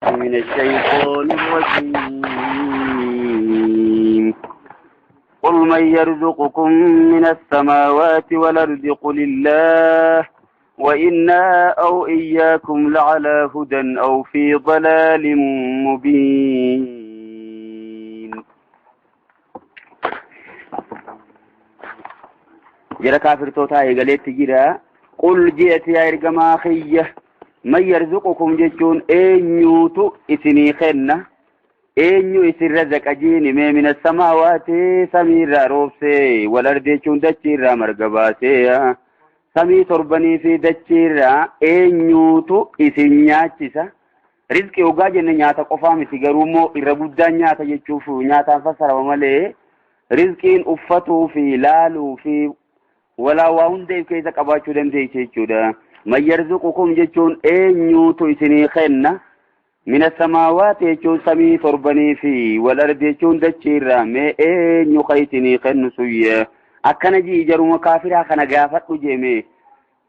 من الشيطان الرجيم. قل من يرزقكم من السماوات والأرض؟ قل الله، وإنا أو إياكم لعلى هدى أو في ضلال مبين. Jara kaafirtootaa eegaleetti jira. Qul je'eti yaa ergamaa kiyya, man yarzuqukum jechuun eenyuutu isinii kenna, eenyu isin razaqa jiini mee, mina samaawaati samiirraa roobsee, wal ardi jechuun dachiirraa marga baasee, samii torbanii fi dachiirraa eenyuutu isin nyaachisa. Rizqii hoggaa jenne nyaata qofaa miti, garuu immoo irra guddaan nyaata jechuuf nyaataan fassarama malee rizqiin uffatuu fi laaluu fi walaa waa hunda if keessa qabaachuu dandeessi jechuudha. Man yarzuqukum jechuun eenyuutu isinii kenna, mina samaawaati jechuun samii torbanii fi wal ardi jechuun dachiirraa, mee eenyu ka isinii kennu suyya, akkana jii jaruma kaafiraa kana gaafadhu jeeme.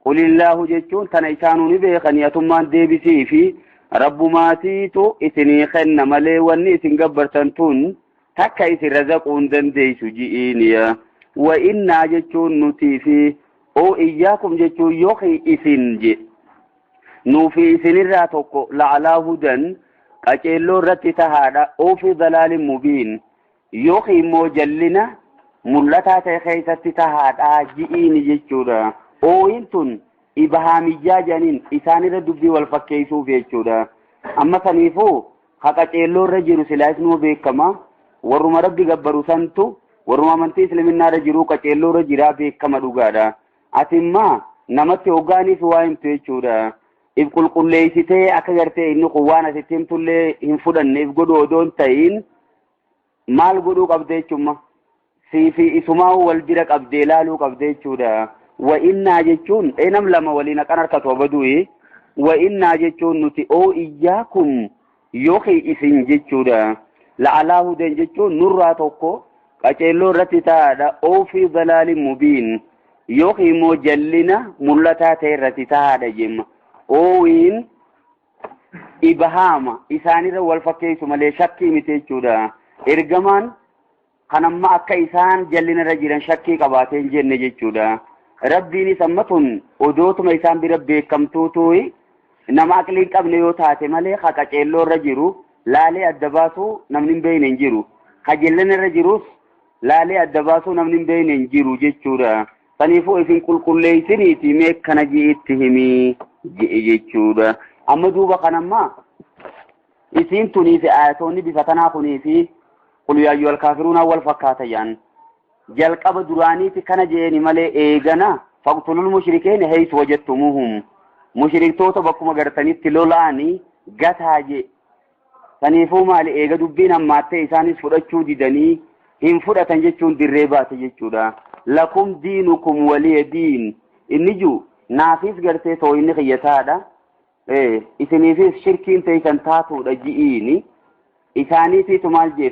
Qulillaahu jechuun tana isaanuu ni beekanii, atummaan deebisii fi rabbumaatiitu isinii kenna malee wanni isin gabbartan tun takka isin razaquu hin dandeessu ji'iiniya. Wa innaa jechuun nutii fi oo iyyaakum jechuun yookiin isin je nuufi isinirraa tokko la'alaa hudan qaceelloo irratti tahaadha, oo fi dalaalin mubiin yookiin immoo jallina mul'ataa ta'e keessatti tahaadha ji'iini jechuudha. Ooyin tun ibahaamiyyaa jedhaniin isaanirra dubbii wal fakkeessuuf jechuudha. Amma saniifuu ha qaceelloo irra jiru silaa isnuma beekama. Warruma rabbi gabbaru santu warruma amantii islaminaa irra jiru qaceelloo irra jiraa beekama dhugaadha. Ati immaa namatti hoggaaniif waa himtu jechuudha. If qulqulleessitee akka gartee inni kun waan asitti himtullee hin fudhanne if godhu odoo hin ta'in maal godhuu qabda jechuudha. Sii fi isumaa wal bira qabdee laaluu qabda jechuudha. Wa innaa jechuun nam lama waliin haqan harkatu abadu'i. Wa innaa jechuun nuti oo iyyaakum yookiin isin jechuudha. La'alaa hudan jechuun nurraa tokko qaceelloo irratti taa'aadha. Oo fi dalaalin mubiin yookiin immoo jallina mul'ataa ta'e irratti taa'aadha jemma. Oowiin ibahaama isaanirra wal fakkeessu malee shakkii miti jechuudha. Ergamaan kan amma akka isaan jallina irra jiran shakkii qabaatee hin jenne jechuudha. Rabbiinis amma tun odootuma isaan bira beekamtuutu nama aqlii hin qabne yoo taate malee ka qaceelloo irra jiru laalee adda baasuu namni hin beekne hin jiru. Ka jallina irra jirus laalee adda baasuu namni hin beekne hin jiru jechuudha. Saniifuu isin qulqulleessiniiti mee kana ji'itti himii ji'i jechuudha. Amma duuba kanammaa isiin tunii fi ayatoonni bifa tanaa kunii fi qul yaa ayyuhal kaafiruunaa wal fakkaata jedhan. Jalqaba duraaniiti kana je'eeni malee eegana faqtulul mushrikeeni haysu wajadtumuhum, mushriktoota bakkuma gartanitti lolaani gataa je. Saniifuu maali, eega dubbiin hammaattee isaanis fudhachuu didanii hin fudhatan jechuun dirree baate jechuudha. Lakum diinukum waliya diin inni jiru naafis gartee tooyinni kiyyataadha. Isiniifis shirkiin teessan taatuudha ji'iini. Isaaniitiitu maal jee,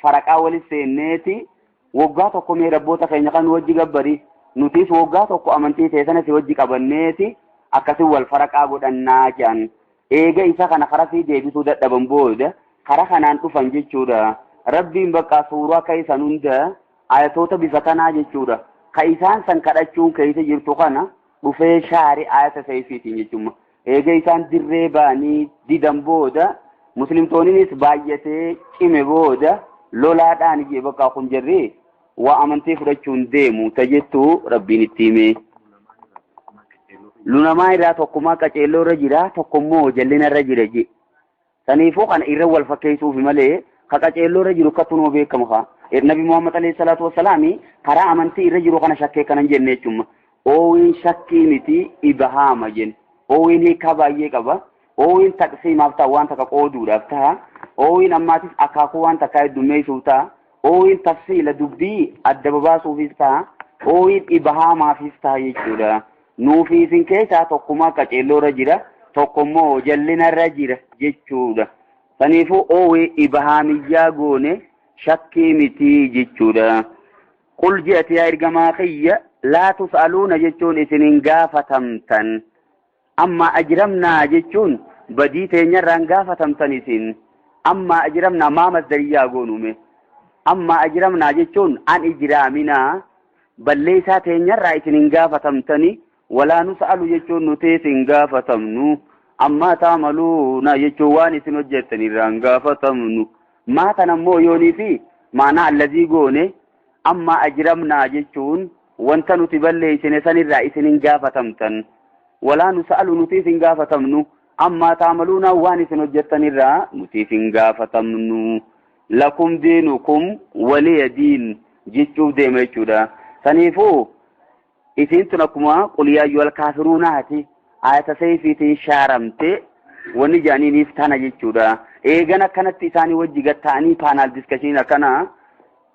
faraqaa walis seenneeti waggaa tokko mee rabboota keenya kan wajji gabbari, nutis waggaa tokko amantii teessana si wajji qabanneeti akkasin wal faraqaa godhannaa jedhan. Eega isa kana karasii deebisuu dadhaban booda kara kanaan dhufan jechuudha. Rabbiin bakka suuraa keessan hunda ayatoota bifa kanaa jechuudha. Ka isaan san kadhachuun keessa jirtu kana dhufee shaari ayata sayfiitiin jechuudha. Eega isaan dirree ba'anii didan booda muslimtoonnis baay'atee cime booda lolaadhaan jee bakka kun jirri waa amantii fudhachuun deemu tajettu rabbiin itti hime. Lunamaa irraa tokkummaa qaceelloo irra jira, tokkommoo jallina irra jira je. Saniifuu kana irra wal fakkeessuufi malee ka qaceelloo irra jiru akkattuu nama beekamu haa. Nabi Muhammad alayhi salaatu wassalaami karaa amantii irra jiru kana shakkee kanan jenne jechuudha. Oowiin shakkii miti, ibahaama jenne. Oowiin hiikaa baay'ee qaba. Oowiin taqsiimaaf ta'a, waan takka qooduudhaaf ta'a. Oowiin ammaatis akaakuu waan takkaa heddummeessuuf ta'a. Oowiin tafsiila dubbii adda babaasuufis ta'a. Oowiin ibahaamaafis ta'a jechuudha. Nuufi isin keessaa tokkumaa qaceelloo irra jira, tokkommoo jallina irra jira jechuudha. Saniifuu oowii ibahaamiyyaa goone, shakkii miti jechuudha. Qul je'ati yaa ergamaa kiyya, laa tus'aluuna jechuun isin hin gaafatamtan. Amma ajramnaa jechuun Badii teenyarraan gaafatamtan isin. Ammaa ajramnaa maa masdariyyaa goonume. Ammaa ajramnaa jechuun an ijraaminaa balleessaa teenyarraa isin hin gaafatamtani. Walaa nus'alu jechuun nuti isin gaafatamnu. Ammaa taamaluuna jechuun waan isin hojjettan irraa hin gaafatamnu. Maa tan ammoo yoonii fi maanaa allazii goone ammaa ajramnaa jechuun wanta nuti balleessine sanirraa isin hin gaafatamtan. Walaa nus'alu nuti isin gaafatamnu. Ammaa taamaluuna waan isin hojjettan irraa nuti isin gaafatamnu. Lakum diinukum waliya diin jechuuf deema jechuudha. Saniifuu isiin tun akkuma qul yaa ayyuhal kaafiruunaati ayata seeyfiitiin shaaramte wanni jedhaniiniif tana jechuudha. Eegan akkanatti isaanii wajji gad ta'anii paanaal diskashiin akkana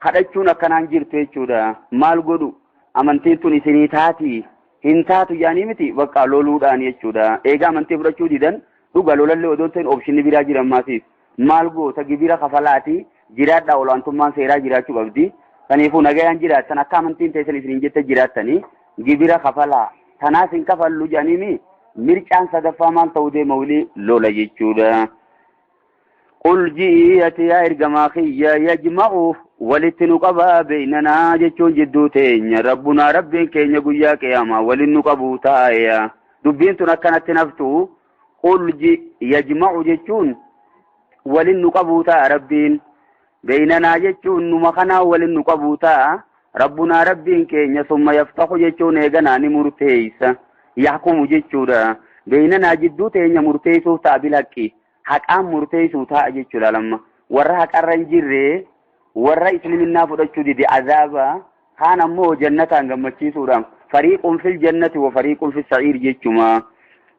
kadhachuun akkanaan jirtu jechuudha. Maal godhu amantiin tun isinii taati hin taatu jedhanii miti bakka loluudhaan jechuudha. Eega amantii fudhachuu didan dhuga lolallee odoo hin ta'in opshinni biraa jiran maasiif. Maal goota gibira kafalaati jiraadhaa olaantummaan seeraa jiraachuu qabdi. Kanaafuu nagayaan jiraattan akka amantiin teessan isiniin jette jiraattanii gibira kafalaa. Tanaas hin kafallu jedhaniimi mircaan sadaffaa maal ta'uu deema walii lola jechuudha. Qul ji'i ati yaa ergamaa kiyya yajma'u walitti nu qabaa beeynanaa jechuun jidduu teenya rabbunaa rabbiin keenya guyyaa qiyaamaa waliin nu qabuu taa'eya. Dubbiin tun akkanatti naftu qul yajma'u jechuun waliin nu qabuu ta'a rabbiin. Beeynanaa jechuun numa kanaa waliin nu qabuu ta'a. Rabbunaa rabbiin keenya summa yaftahu jechuun eeganaa ni murteessa. Yahkumu jechuudha. Beeynanaa jidduu teenya murteessuuf ta'a bilhaqqi. Haqaan murteessuu ta'a jechuudha lamma. Warra haqarra hin jirre warra isliminnaa fudhachuu dide azaaba kaan ammoo jannataan gammachiisuudhaan fariiqun fil jannati wa fariiqun fis sa'iir jechuma.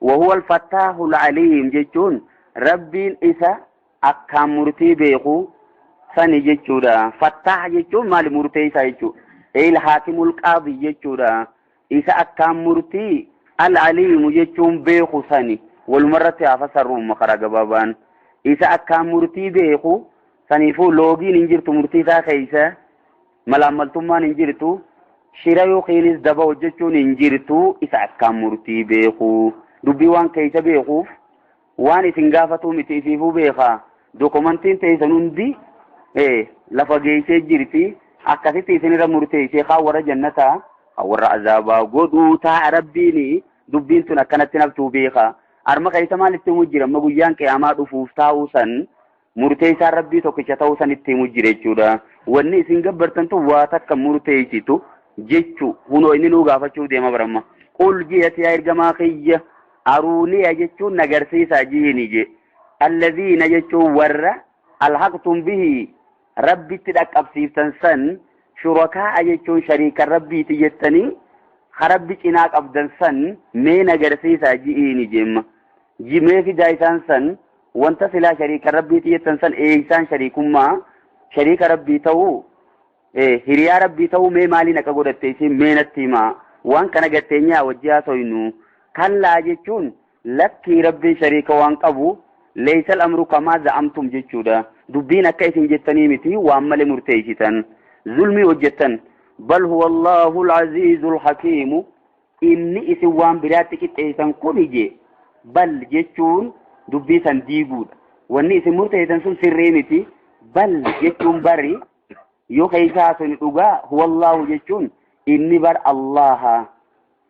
Wa huwa al-fattaahu al-aliim jechuun rabbiin isa akkaan murtii beeku sani jechuudha. Fattaah jechuun maali murteessaa jechuudha. Eel haakimul qaadi jechuudha. Isa akkaan murtii al-aliimu jechuun beeku sani walumarratti haa fasarruuma karaa gabaabaan. Isa akkaan murtii beeku saniifuu loogiin hin jirtu murtii isaa keessa malaammaltummaan hin jirtu shira yookiinis daba hojjechuun hin jirtu isa akkaan murtii beeku. Dubbii waan keessa beekuuf waan isin gaafatuu miti isiifuu beekaa. Dokumentiin teessan hundi lafa geessee jirti. Akkasitti isinirra murteessee kaan warra jannataa kaan warra azaabaa godhuu taa'a rabbiin dubbiin tun akkanatti naftuu beekaa. Arma keessa maal itti himu jira amma guyyaan qiyaamaa dhufuuf taa'uu san murteessaan rabbii tokkicha ta'uu san itti himu jira jechuudha. Wanni isin gabbartan tun waa takka murteessitu jechuu hunoo inni nuu gaafachuuf deema baramma. Qul ji'ati yaa ergamaa kiyya aruuniya jechuun nagarsiisaa jiini je. Allaziina jechuun warra alhaqtum bihi rabbitti dhaqqabsiiftan san shurakaa'a jechuun shariikan rabbiiti jettanii rabbi cinaa qabdan san mee nagarsiisaa ji'iini jeemma. Mee fidaa isaan san wanta silaa shariikan rabbiiti jettan san eeysaan shariikummaa shariika rabbii ta'uu hiriyaa rabbii ta'uu mee maaliin akka godhatte isin mee natti himaa waan kana gatteenyaa wajji haasoynu kallaa jechuun lakkii rabbiin shariika waan qabu leeysal amru kamaa za'amtum jechuudha. Dubbiin akka isin jettanii miti waan malee murteessitan zulmii hojjettan bal huwa Allahu al-aziizul hakiimu inni isin waan biraatti qixxeessan kun je bal jechuun dubbii san diiguudha. Wanni isin murteessan sun sirrii miti bal jechuun bari yoo keessa haasofni dhugaa huwa Allahu jechuun inni bar Allaha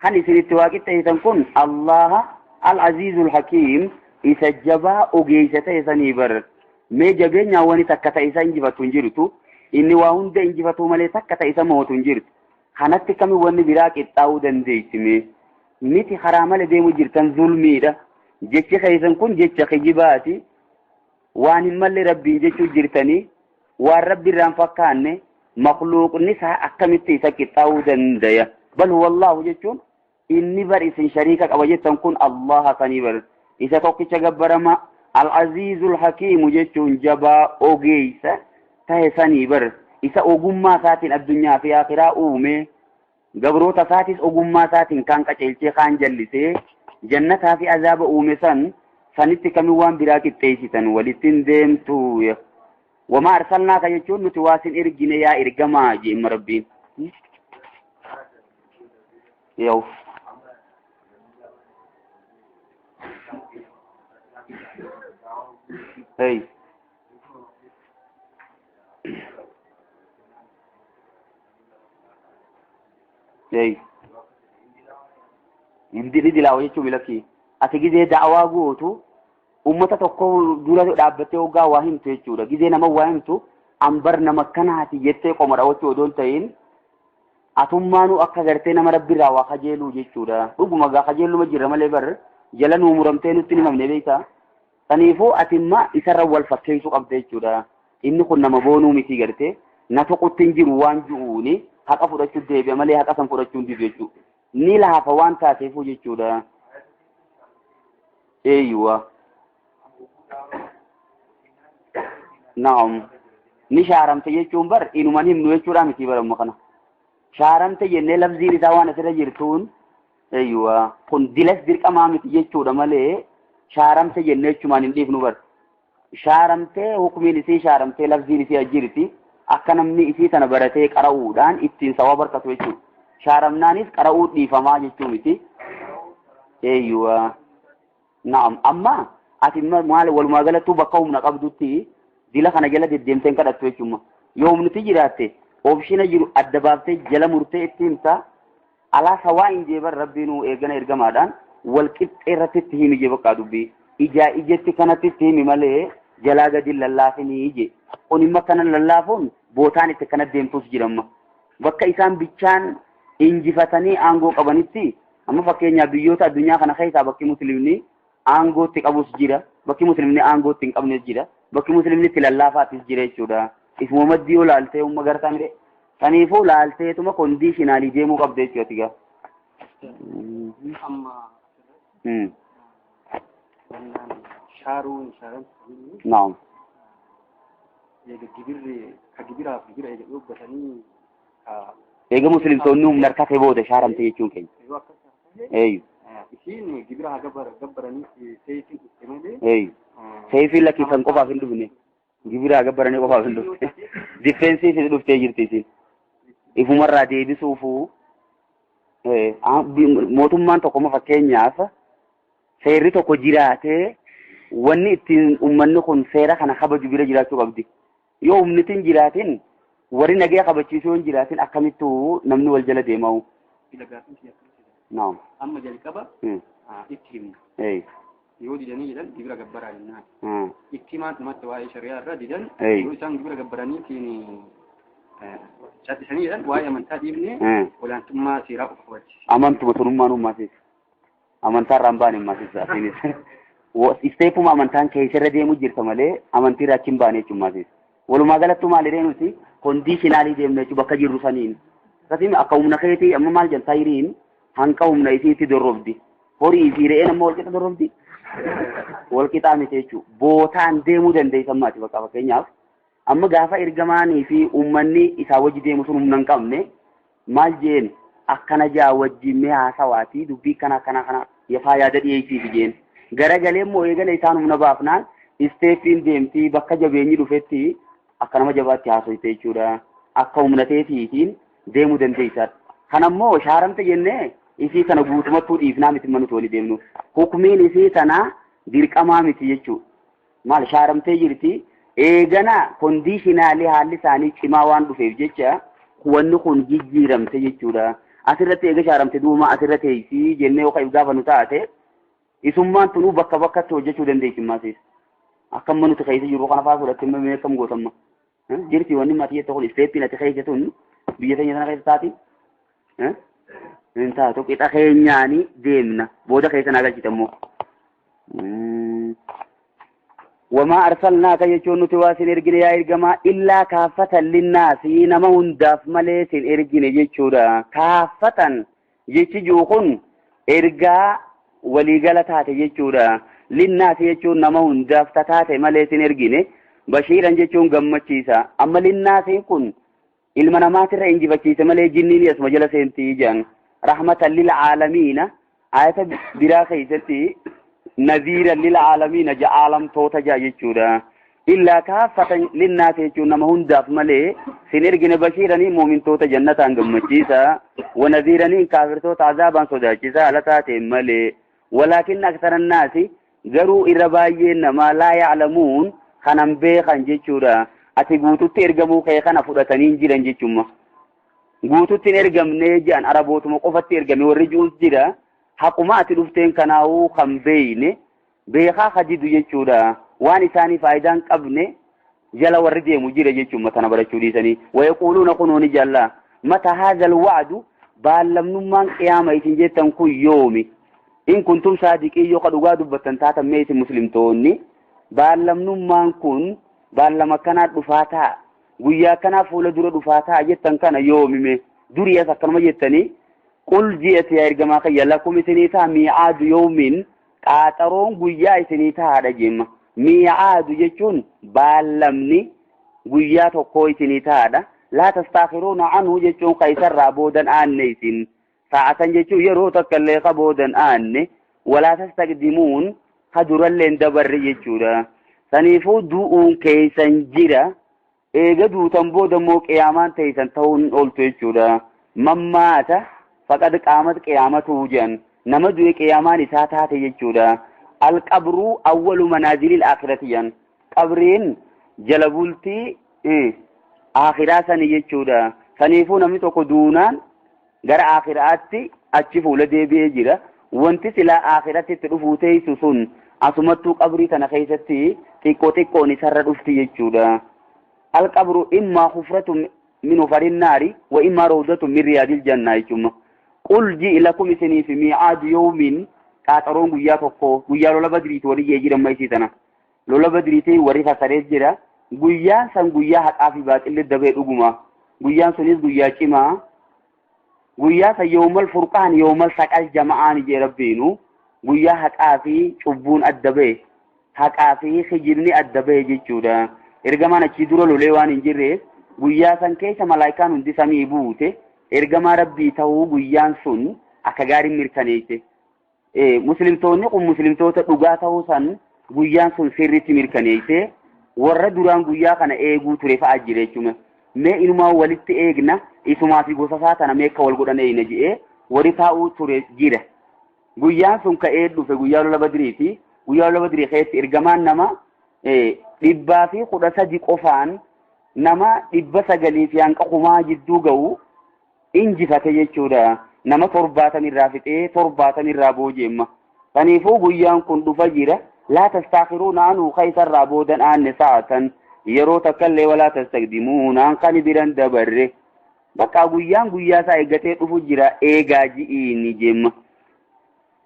kan isinitti waa qixxeessan kun Allaha al-aziizul hakiim isa jabaa ogeessa ta'e sanii bar mee jabeenyaa wani takka ta'e isa injifatu hin jirtu inni waa hunda injifatuu malee takka ta'e isa mootu hin jirtu kanatti kami wanni biraa qixxaa'uu dandeessime miti karaa malee deemu jirtan zulmiidha jechi keessan kun jecha kijibaati waan hin malle rabbiin jechuu jirtanii waan rabbi irraan fakkaanne makluuqni isaa akkamitti isa qixxaa'uu dandaya bal huwa Allahu jechuun inni bar isin shariika qaba jettan kun Allaha sanii bar isa tokkicha gabbarama al-aziizul hakiimu jechuun jabaa ogeessa tahe sanii bar isa ogummaa isaatiin addunyaa fi akhiraa uume gabroota isaatis ogummaa isaatiin kaan qaceelchee kaan jallisee jannataa fi azaaba uume san sanitti kami waan biraa qixxeessitan walitti hin deemtu. Wamaa arsalnaaka jechuun nuti waa sin ergine yaa ergamaa jeemma rabbiin. Yoo. Hey. Hey. Hindi ni dilaawa jechuun milakkii. Ati gizee da'awaa gootu ummata tokko dura dhaabbattee hoggaa waa himtu jechuudha. Gizee nama waa himtu ambar nama kanaati jettee qoma dhawachuu odoo hin ta'in atummaanuu akka gartee nama rabbiirraa waa kajeeluu jechuudha. Dhuguma gaa kajeelluma jirra malee bar jala nuu muramtee nutti hin himamne beektaa. Kanaafuu ati imma isarra wal fakkeessuu qabda jechuudha. Inni kun nama boonuu miti gartee na tuqutti hin jiru waan ji'uuni haqa fudhachuu deebi'a malee haqa san fudhachuu hin didu jechuudha. Ni laafa waan taateefuu jechuudha. Eeyyuwa. Naam. Ni shaaramte jechuun bar inuman himnu jechuudha miti bara amma kana. Shaaramte jennee lafziin isaa waan asirra jirtuun eeyyuwa. Kun dilas dirqamaa miti jechuudha malee shaaramte jennee jechumaan hin dhiifnu bar. Shaaramtee hukumiin isii shaaramtee lafziin isii ajjirti akka namni isii tana baratee qara'uudhaan ittiin sawaa barkatu jechuudha. Shaaramnaanis qara'uu dhiifamaa jechuu miti. Eeyyuwa. Naam. Amma ati maal walumaa galattuu bakka humna qabdutti dila kana jala deddeemtee hin kadhattu jechuudha. Yoo humniti jiraatte oopshina jiru adda baaftee jala murtee itti himta. Alaa sawaa hin jeeban rabbiinuu eegana ergamaadhaan wal qixxee irratti itti himi jee bakka dubbii. Ijaa ijatti kanatti itti himi malee jalaa gadi lallaafinii je. Kun imma kana lallaafuun bootaan itti kana deemtus jiramma. Bakka isaan bichaan injifatanii aangoo qabanitti amma fakkeenyaaf biyyoota addunyaa kana keessaa bakki muslimni aangootti qabus jira, bakki muslimni aangootti hin qabnes jira, bakki muslimni itti lallaafaatis jira jechuudha. Ifuma maddii yoo laaltee umma gartaa mire. Kanaafuu laalteetuma kondiishinaalii deemuu qabda jechuudha atigaa. Amma shaaruun shaaramtu Naam. eega gibirri ka gibiraaf gibira eega dhooggatanii ka Eega muslimtoonni humna harkatee booda shaaramte jechuun keenya. yoo akkas ta'e Eeyyu. isiin gibira haa gabbaraniif seetiin dhufte malee Eeyyu. Seefii lakkisan qofaaf hin dhufne. Gibira gabbaranii qofaaf hin dhufne. Difeensiif dhuftee jirti isin. Ifumarraa deebisuufuu mootummaan tokko fakkeenyaaf seerri tokko jiraatee wanni ittiin uummanni kun seera kana kabaju bira jiraachuu qabdi. Yoo humnitiin jiraatin warri nagaya kabachiisuu hin jiraatin akkamittuu namni wal jala deemamu. Bila gaaffiin kiyya akkas jedha. Naam. Amma jalqaba itti himna. Yoo didanii jedhan gibira gabbaraa jennaan. Itti himaan dhumatti waa'ee shari'aa irra didan yoo isaan gibira gabbaraniitiin callisanii jedhan waa'ee amantaa dhiibnee olaantummaa seeraa qofa kabachiisa. Amantuma sunummaan uummaasiis. Amantaa irraa hin baane uummaasiis asiinis. Isteepuma amantaan keessarra deemu jirta malee amantii irraa achi hin baane jechuun maasiis. Walumaa galattuu maal jedhee nuti kondiishinaalii deemna jechuun bakka jirru saniin. Akkasiin akka humna keetii amma maal jenna tayiriin hanqa humna isiitti dorrobdi. Horii fi re'een amma walqixa dorrobdi. Walqixaa miti jechuudha. Bootaan deemuu dandeessan maati bakka fakkeenyaaf. Amma gaafa ergamaanii fi uummanni isaa wajji deemu sun humna hin qabne maal jeen akkana jaa wajjin mee haasawaatii dubbii kana akkana kana yafaa yaada dhiyeessiif jeen. Garagalee immoo eegala isaan humna baafnaan isteeppiin deemtii bakka jabeenyi dhufetti akka nama jabaatti haasoyte jechuudha. Akka humna teetiitiin deemuu dandeessa. Kanammoo shaaramte jennee isii kana guutumattuu dhiifnaa miti mana walii deemnu. Hukumiin isii tana dirqamaa miti jechuudha. Maal shaaramtee jirti eegana kondiishinaalii haalli isaanii cimaa waan dhufeef jecha wanni kun jijjiiramte jechuudha. Asirratti eega shaaramte duuma asirra teessii jennee yookaan gaafa nu taate isummaan tunuu bakka bakkatti hojjechuu dandeessi maasiis. Akka amma nuti keessa jirru kana fa'aa fudhattee mee akkam gootamma. Jirti wanni maatii jette kun isteeppiin ati keessa tun biyya teenya sana keessa taati. Hin taatu qixa keenyaanii deemna booda keessa naa galchite immoo. Wamaa arsalnaaka jechuun nuti waa sin ergine yaa ergamaa illaa kaaffatan linnaasi nama hundaaf malee sin ergine jechuudha. Kaaffatan jechi jiru kun ergaa waliigala taate jechuudha. Linnaasi jechuun nama hundaaf taate malee sin ergine. Bashiiran jechuun gammachiisa. Amma linnaasiin kun ilma namaatirra injifachiise malee jinniin asuma jala seentii jedhan. Rahmatan lil aalamiina ayata biraa keessatti naziiran lil aalamiina ja aalamtoota jaa jechuudha. Illaa kaaffatan linnaasi jechuun nama hundaaf malee sin ergine bashiiranii muumintoota jannataan gammachiisa. Wanaziiranii kaafirtoota azaabaan sodaachisa ala taateen malee. Walaakin aksaran naasi Garuu irra baay'een namaa laa ya'lamuun kanan beekan jechuudha. Ati guututti ergamuu kee kana fudhatanii hin jiran jechumma. Guututti hin ergamnee jedhan, Arabootuma qofatti ergame warri ji'us jira. Haquma ati dhufteen kanaa'uu kan beeyne beekaa hadidu jechuudha. Waan isaanii faayidaa hin qabne jala warri deemu jira jechuudha tana barachuu dhiisanii. Wayaquuluuna kunoo ni jalla mata haazal wa'du, baallamnummaan qiyaama isin jettan kun yoomi? In kuntum saadiqii, yoo ka dhugaa dubbattan taatan, mee isin muslimtoonni baallamnummaan kun baallama akkanaa dhufaa ta'a, guyyaa akkanaa fuula dura dhufaa ta'a jettan kana yoomime? Durii as akkanuma jettanii. Qul ji'ati, yaa ergamaa kiyya, lakum isinii ta'a, miicaadu yoomin, qaaxaroon guyyaa isinii ta'aadha jemma. Miicaadu jechuun baallamni guyyaa tokkoo isinii ta'aadha. Laa tastaakiruuna anhu jechuun ka isarraa boodan aanne isin saa'atan jechuun yeroo takka illee ka boodan aanne, walaa tastaqdimuun ka durallee hin dabarre jechuudha. Saniifuu du'uun keeysan jira. Eega duutan booda immoo qiyaamaan teeysan ta'uun hin ooltu jechuudha. Man maata faqad qaamat qiyaamatuhu jedhan, nama du'e qiyaamaan isaa taate jechuudha. Alqabruu awwalu manaazilil aakhirati jedhan, qabriin jala bultii aakhiraa sani jechuudha. Saniifuu namni tokko duunaan gara aakhiraatti achi fuula deebi'ee jira. Wanti silaa aakhiratti itti dhufuu teessu sun asumattuu qabrii tana keessatti xiqqoo xiqqoon isarra dhufti jechuudha. Alqabru immaa hufratu min hufarin naari wa immaa rawdatu min riyaadil jannaa jechuudha. Qul ji'i lakum isiniif miicaadu yawmin, qaaxaroon guyyaa tokko, guyyaa lola Badriiti warri jee jiran maisii tana. Lola Badriitiin warri fassaree jira. Guyyaan san guyyaa haqaa fi baaxilli dabee dhuguma. Guyyaan sunis guyyaa cimaa. Guyyaa san yoomal furqaan yoomal saqal jama'aan jee Rabbiinu, guyyaa haqaa fi cubbuun adda ba'e, haqaa fi kijibni adda ba'e jechuudha. Ergamaan achii dura lolee waan hin jirreef, guyyaa san keessa malaayikaan hundi samii buute ergamaa Rabbii ta'uu guyyaan sun akka gaariin mirkaneesse. Muslimtoonni kun muslimtoota dhugaa ta'uu san guyyaan sun sirriitti mirkaneesse. Warra duraan guyyaa kana eeguu ture fa'a jira jechuudha. Mee inumaa walitti eegna, isumaa fi gosa isaa tana mee akka wal godhan eegna jedhee warri taa'uu ture jira. Guyyaan sun ka'ee dhufe guyyaa lola Badriiti. Guyyaa lola Badrii keessatti ergamaan nama 113 qofaan nama 900 fi hanqa kumaa jidduu ga'u injifate jechuudha. Nama 70 irraa fixee 70 irraa booji'emma. Kaniifuu guyyaan kun dhufa jira. Laa tastaakiruuna anhu, ka isarraa boodan aanne, sa'atan yeroo takka illee, walaa tastaqdimuunaan kan biran dabarre. Bakka guyyaan guyyaa isaa eeggatee dhufu jira, eegaa ji'iini jemma.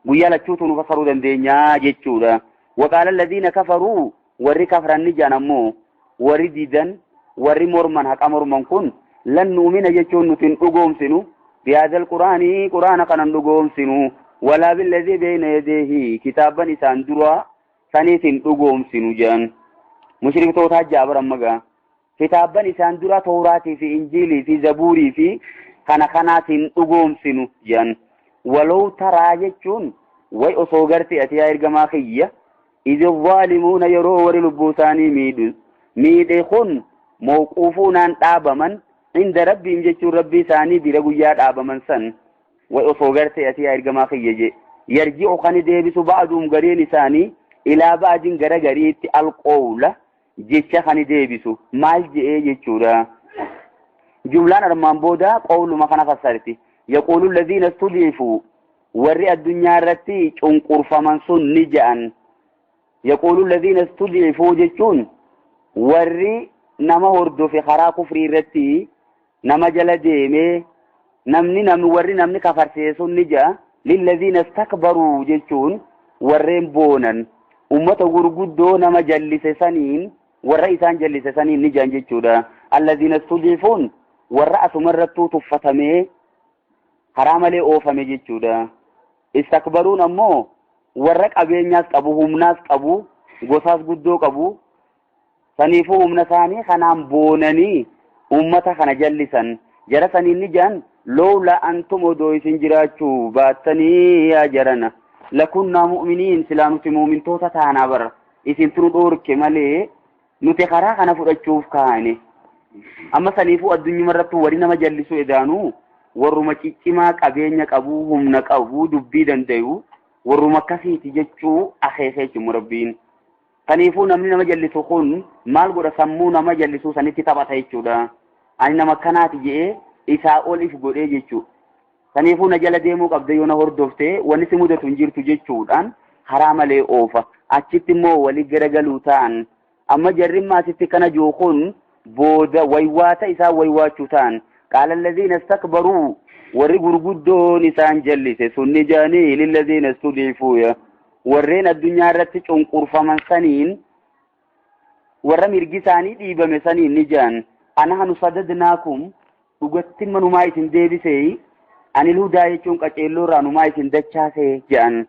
Guyyaa lachuutu nu fassaruu dandeenyaa jechuudha. Waqaala alladhiina kafaruu, warri kafran ni jedhan ammoo, warri didan, warri morman, haqa morman kun, lan nu'mina jechuun nuti hin dhugoomsinu, bihaadhal quraanii, quraana kanan dhugoomsinu, walaa billadhii beeyna yadeehi, kitaaban isaan duraa saniif hin dhugoomsinu jedhan. Mushriktootaa ja'a baran magaa. Kitaabban isaan dura Tawraatii fi Injiilii fi Zabuurii fi kana kanaatiin dhugoomsinu jedhan. Walow taraa jechuun way osoo garte ati yaa ergamaa kiyya, idhi zaalimuuna, yeroo warri lubbuu isaanii miidhu miidhe kun, mawquufuunaan dhaabaman, inda Rabbiin jechuun Rabbii isaanii bira guyyaa dhaabaman san, way osoo garte ati yaa ergamaa kiyya je, yarji'u kan deebisu, ba'duum gariin isaanii, ilaa ba'din gara gariitti, alqoowla jecha kan deebisu maal je'ee jechuudha. Jumlaan armaan booda qowluma kana fassarti. Yaquulu alladhiina istud'ifu, warri addunyaa irratti cunqurfaman sun ni je'an. Yaquulu alladhiina istud'ifuu jechuun warri nama hordofe karaa kufrii irratti nama jala deemee namni namni warri namni kafarsee sun ni je'a. Lilladhiina istakbaruu jechuun warreen boonan ummata gurguddoo nama jallise saniin, warra isaan jallise saniin ni je'an jechuudha. Alladhiina istud'ifuun warra asumarrattuu tuffatamee karaa malee oofame jechuudha. Istakbaruun ammoo warra qabeenyaas qabu, humnaas qabu, gosaas guddoo qabu. Saniifuu humna isaanii kanaan boonanii ummata kana jallisan. Jara saniin ni jedhan, lowlaa antum, odoo isin jiraachuu baattanii yaa jarana, lakunnaa mu'miniin, silaa nuti muumintoota taanaa bara, isin tunu dhoorke malee nuti karaa kana fudhachuuf kaane. Amma saniifuu addunyuma irratti warri nama jallisu edaanuu warruma ciccimaa qabeenya qabu, humna qabu, dubbii dandayu. Warruma akkasiiti jechuu akeeka jechuun Rabbiin. Kaniifuu namni nama jallisu kun maal godha? Sammuu nama jallisuu sanitti taphata jechuudha. Ani nama akkanaati jedhee isaa ol if godhee jechuudha. Kaniifuu na jala deemuu qabda, yoo na hordoftee wanni si mudatu hin jirtu jechuudhaan karaa malee oofa. Achitti immoo walii garagaluu ta'an. Amma jarri maasitti kana jiru kun booda waywaata isaa waywaachuu ta'an. Qaala allaziina istakbaruu, warri gurguddoon isaan jallise sunni jaanii, lillaziina istudiifuuya, warreen addunyaa irratti cunqurfaman saniin, warra mirgi isaanii dhiibame saniin ni jaan: anahnu sadadnaakum, dhugatti manumaa isin deebisee, anil hudaa jechuun qaceelloo irraa numaa isin dachaase jedhan.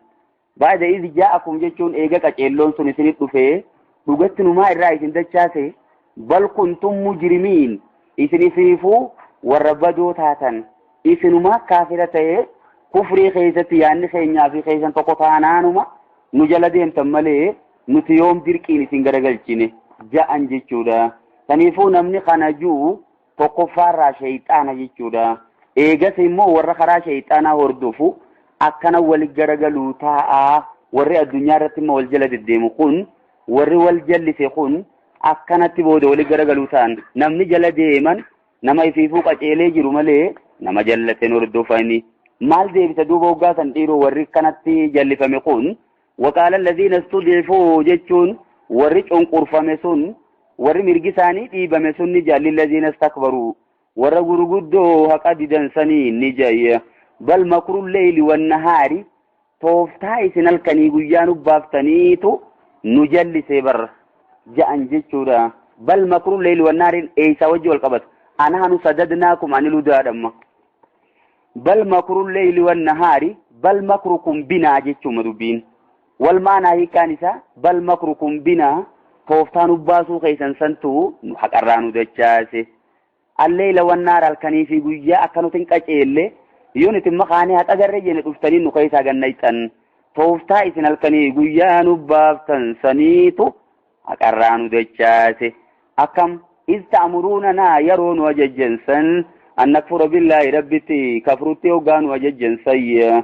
Ba'da iz jaa'akum jechuun eega qaceelloon sun isinit dhufee dhugatti numaa irraa isin dachaase. Bal kuntum mujrimiin, isin ifiifuu warra badoo taatan, isinumaa kaafira ta'ee kufrii keessatti yaanni keenyaa fi keessan tokko taanaanuma nu jala deemtan malee nuti yoom dirqiin isin garagalchine ja'an jechuudha. Saniifuu namni kana ji'u tokkoffaarraa sheeyxaana jechuudha. Eegas immoo warra karaa sheeyxaanaa hordofu akkana wal garagaluu taa'aa. Warri addunyaa irratti immoo wal jala deddeemu kun, warri wal jallise kun akkanatti booda wali garagaluu ta'an. Namni jala deeman nama ifiifuu qaceelee jiru malee nama jallateen hordofani. Maal deebisa duuba hoggaa san dhiiroo warri kanatti jallifame kun? Waqaala allaziina istudifuu jechuun warri cunqurfame sun, warri mirgi isaanii dhiibame sun ni jaalli, laziina istakbaruu, warra gurguddoo haqa didan sanii ni jayya: bal makru leyli wannahaari, tooftaa isin halkanii guyyaa nu baaftaniitu nu jallisee barra ja'an jechuudha. Bal makru leyli wannahaariin eeysaa wajji wal qabata? Anahanu sadadnaakum anil hudaadhamma. Bal makru leyli wannahaari, bal makrukum binaa jechuuma dubbiin. Wal maanaa hiikkaan isaa bal makrukum binaa, tooftaa nu baasuu keessan santu nu haqarraa nu dachaase. Alleeyla wannaar, halkanii fi guyyaa akka nuti hin qaceelle, yoo nuti makaanii haqa garree jenne dhuftanii nu keessaa gannayxan. Tooftaa isin halkanii guyyaa nu baaftan saniitu haqarraa nu dachaase. Akkam? Iz ta'muruunanaa, yeroo nu ajajjan san, an nakfura billaahi, Rabbitti kafrutti hoggaa nu ajajjan sayya.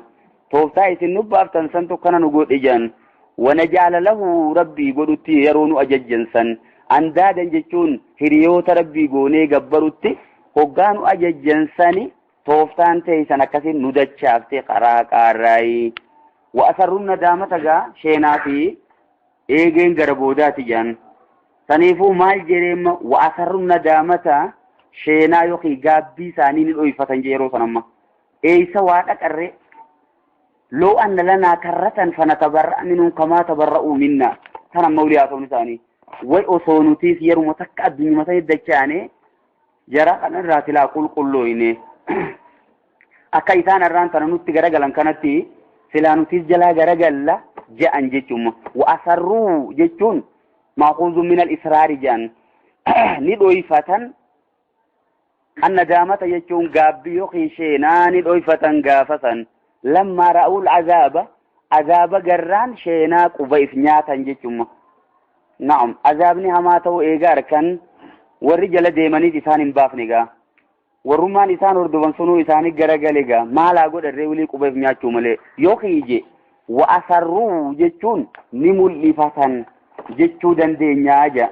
Tooftaa isin nu baaftan santu kana nu godhe jan. Wanaja'ala lahu, Rabbii godhutti yeroo nu ajajjan san, andaadan jechuun hiriyoota Rabbii goonee gabbarutti hoggaa nu ajajjan sani, tooftaan teeysan akkasin nu dachaafte karaa qaarraayi. Wa asarrun nadaamata gaa, sheenaa fi eegeen gara boodaati jedhan. Saniifuu maal jedheemma? Wa asarrun nadaamata, sheenaa yookiin gaabbii isaanii ni dhoyfatan jee yeroo sanamma. Eeysa waa dhaqarree? Loo anna lanaa karratan fanatabarra'a minhum kamaa tabarra'uu minna. Tan amma walii haasawni isaanii. Way osoo nutiis yeruma takka addunyuma sanii dachaane jara kanarraa silaa qulqullooyne. Akka isaan irraan tana nutti garagalan kanatti silaa nutis jalaa garagalla je'an jechuun. Wa asarruu jechuun maakuuzu min al-israari je'an. Ni dhoyfatan. Annadaamata jechuun gaabbii yookiin sheenaa ni dhoyfatan gaafa san. Lammaa ra'uul azaaba, azaaba garraan sheenaa quba if nyaatan jechuun. Na'am, azaabni hamaa ta'uu eegaa harkan warri jala deemaniif isaan hin baafne gaa. Warrummaan isaan hordofan sunuu isaanii garagale gaa, maalaa godharree wilii quba if nyaachuu malee. Yookiin je wa asarruu jechuun ni mul'ifatan jechuu dandeenyaa ja.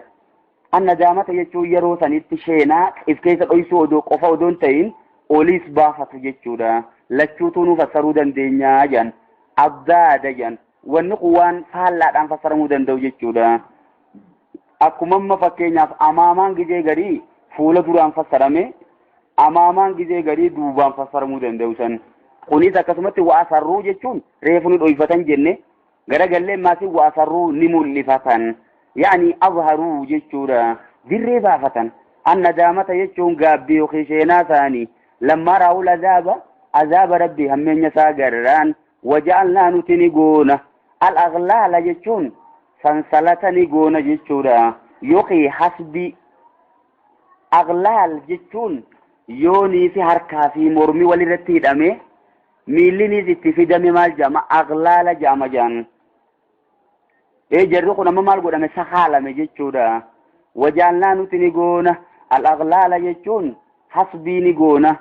Annadaamata jechuun yeroo sanitti sheenaa if keessa dhoysuu odoo qofa odoo hin ta'in oliis baafatu jechuudha. Lachuutuu nu fassaruu dandeenyaa jedhan. Abdaada jedhan. Wanni kun waan faallaadhaan fassaramuu danda'u jechuudha. Akkuma amma fakkeenyaaf amaamaan gizee garii fuula duraan fassarame, amaamaan gizee garii duubaan fassaramuu danda'u san. Kunis akkasumatti wa asarruu jechuun reefu ni dhoyfatan jenne, garagallee maasii wa asarruu ni mul'ifatan. Yaani azharuu jechuudha. Dirree baafatan. Annadaamata jechuun gaabbii yookiin sheenaa isaanii. Lammaa raawul azaaba, azaaba Rabbii hammeenya isaa garraan, waja'alnaa, nuti ni goona. Al-aghlaala jechuun sansalata ni goona jechuudha. Yookiin hasbii. Aghlaal jechuun yoonii fi harkaa fi mormi walirratti hidhame miilliniis itti fidame maal jedhama? Aghlaala jedhama jedhan. Ee, jarri kun amma maal godhame? Sakaalame jechuudha. Wajaalnaa, nuti ni goona. Al-aghlaala jechuun hasbii ni goona.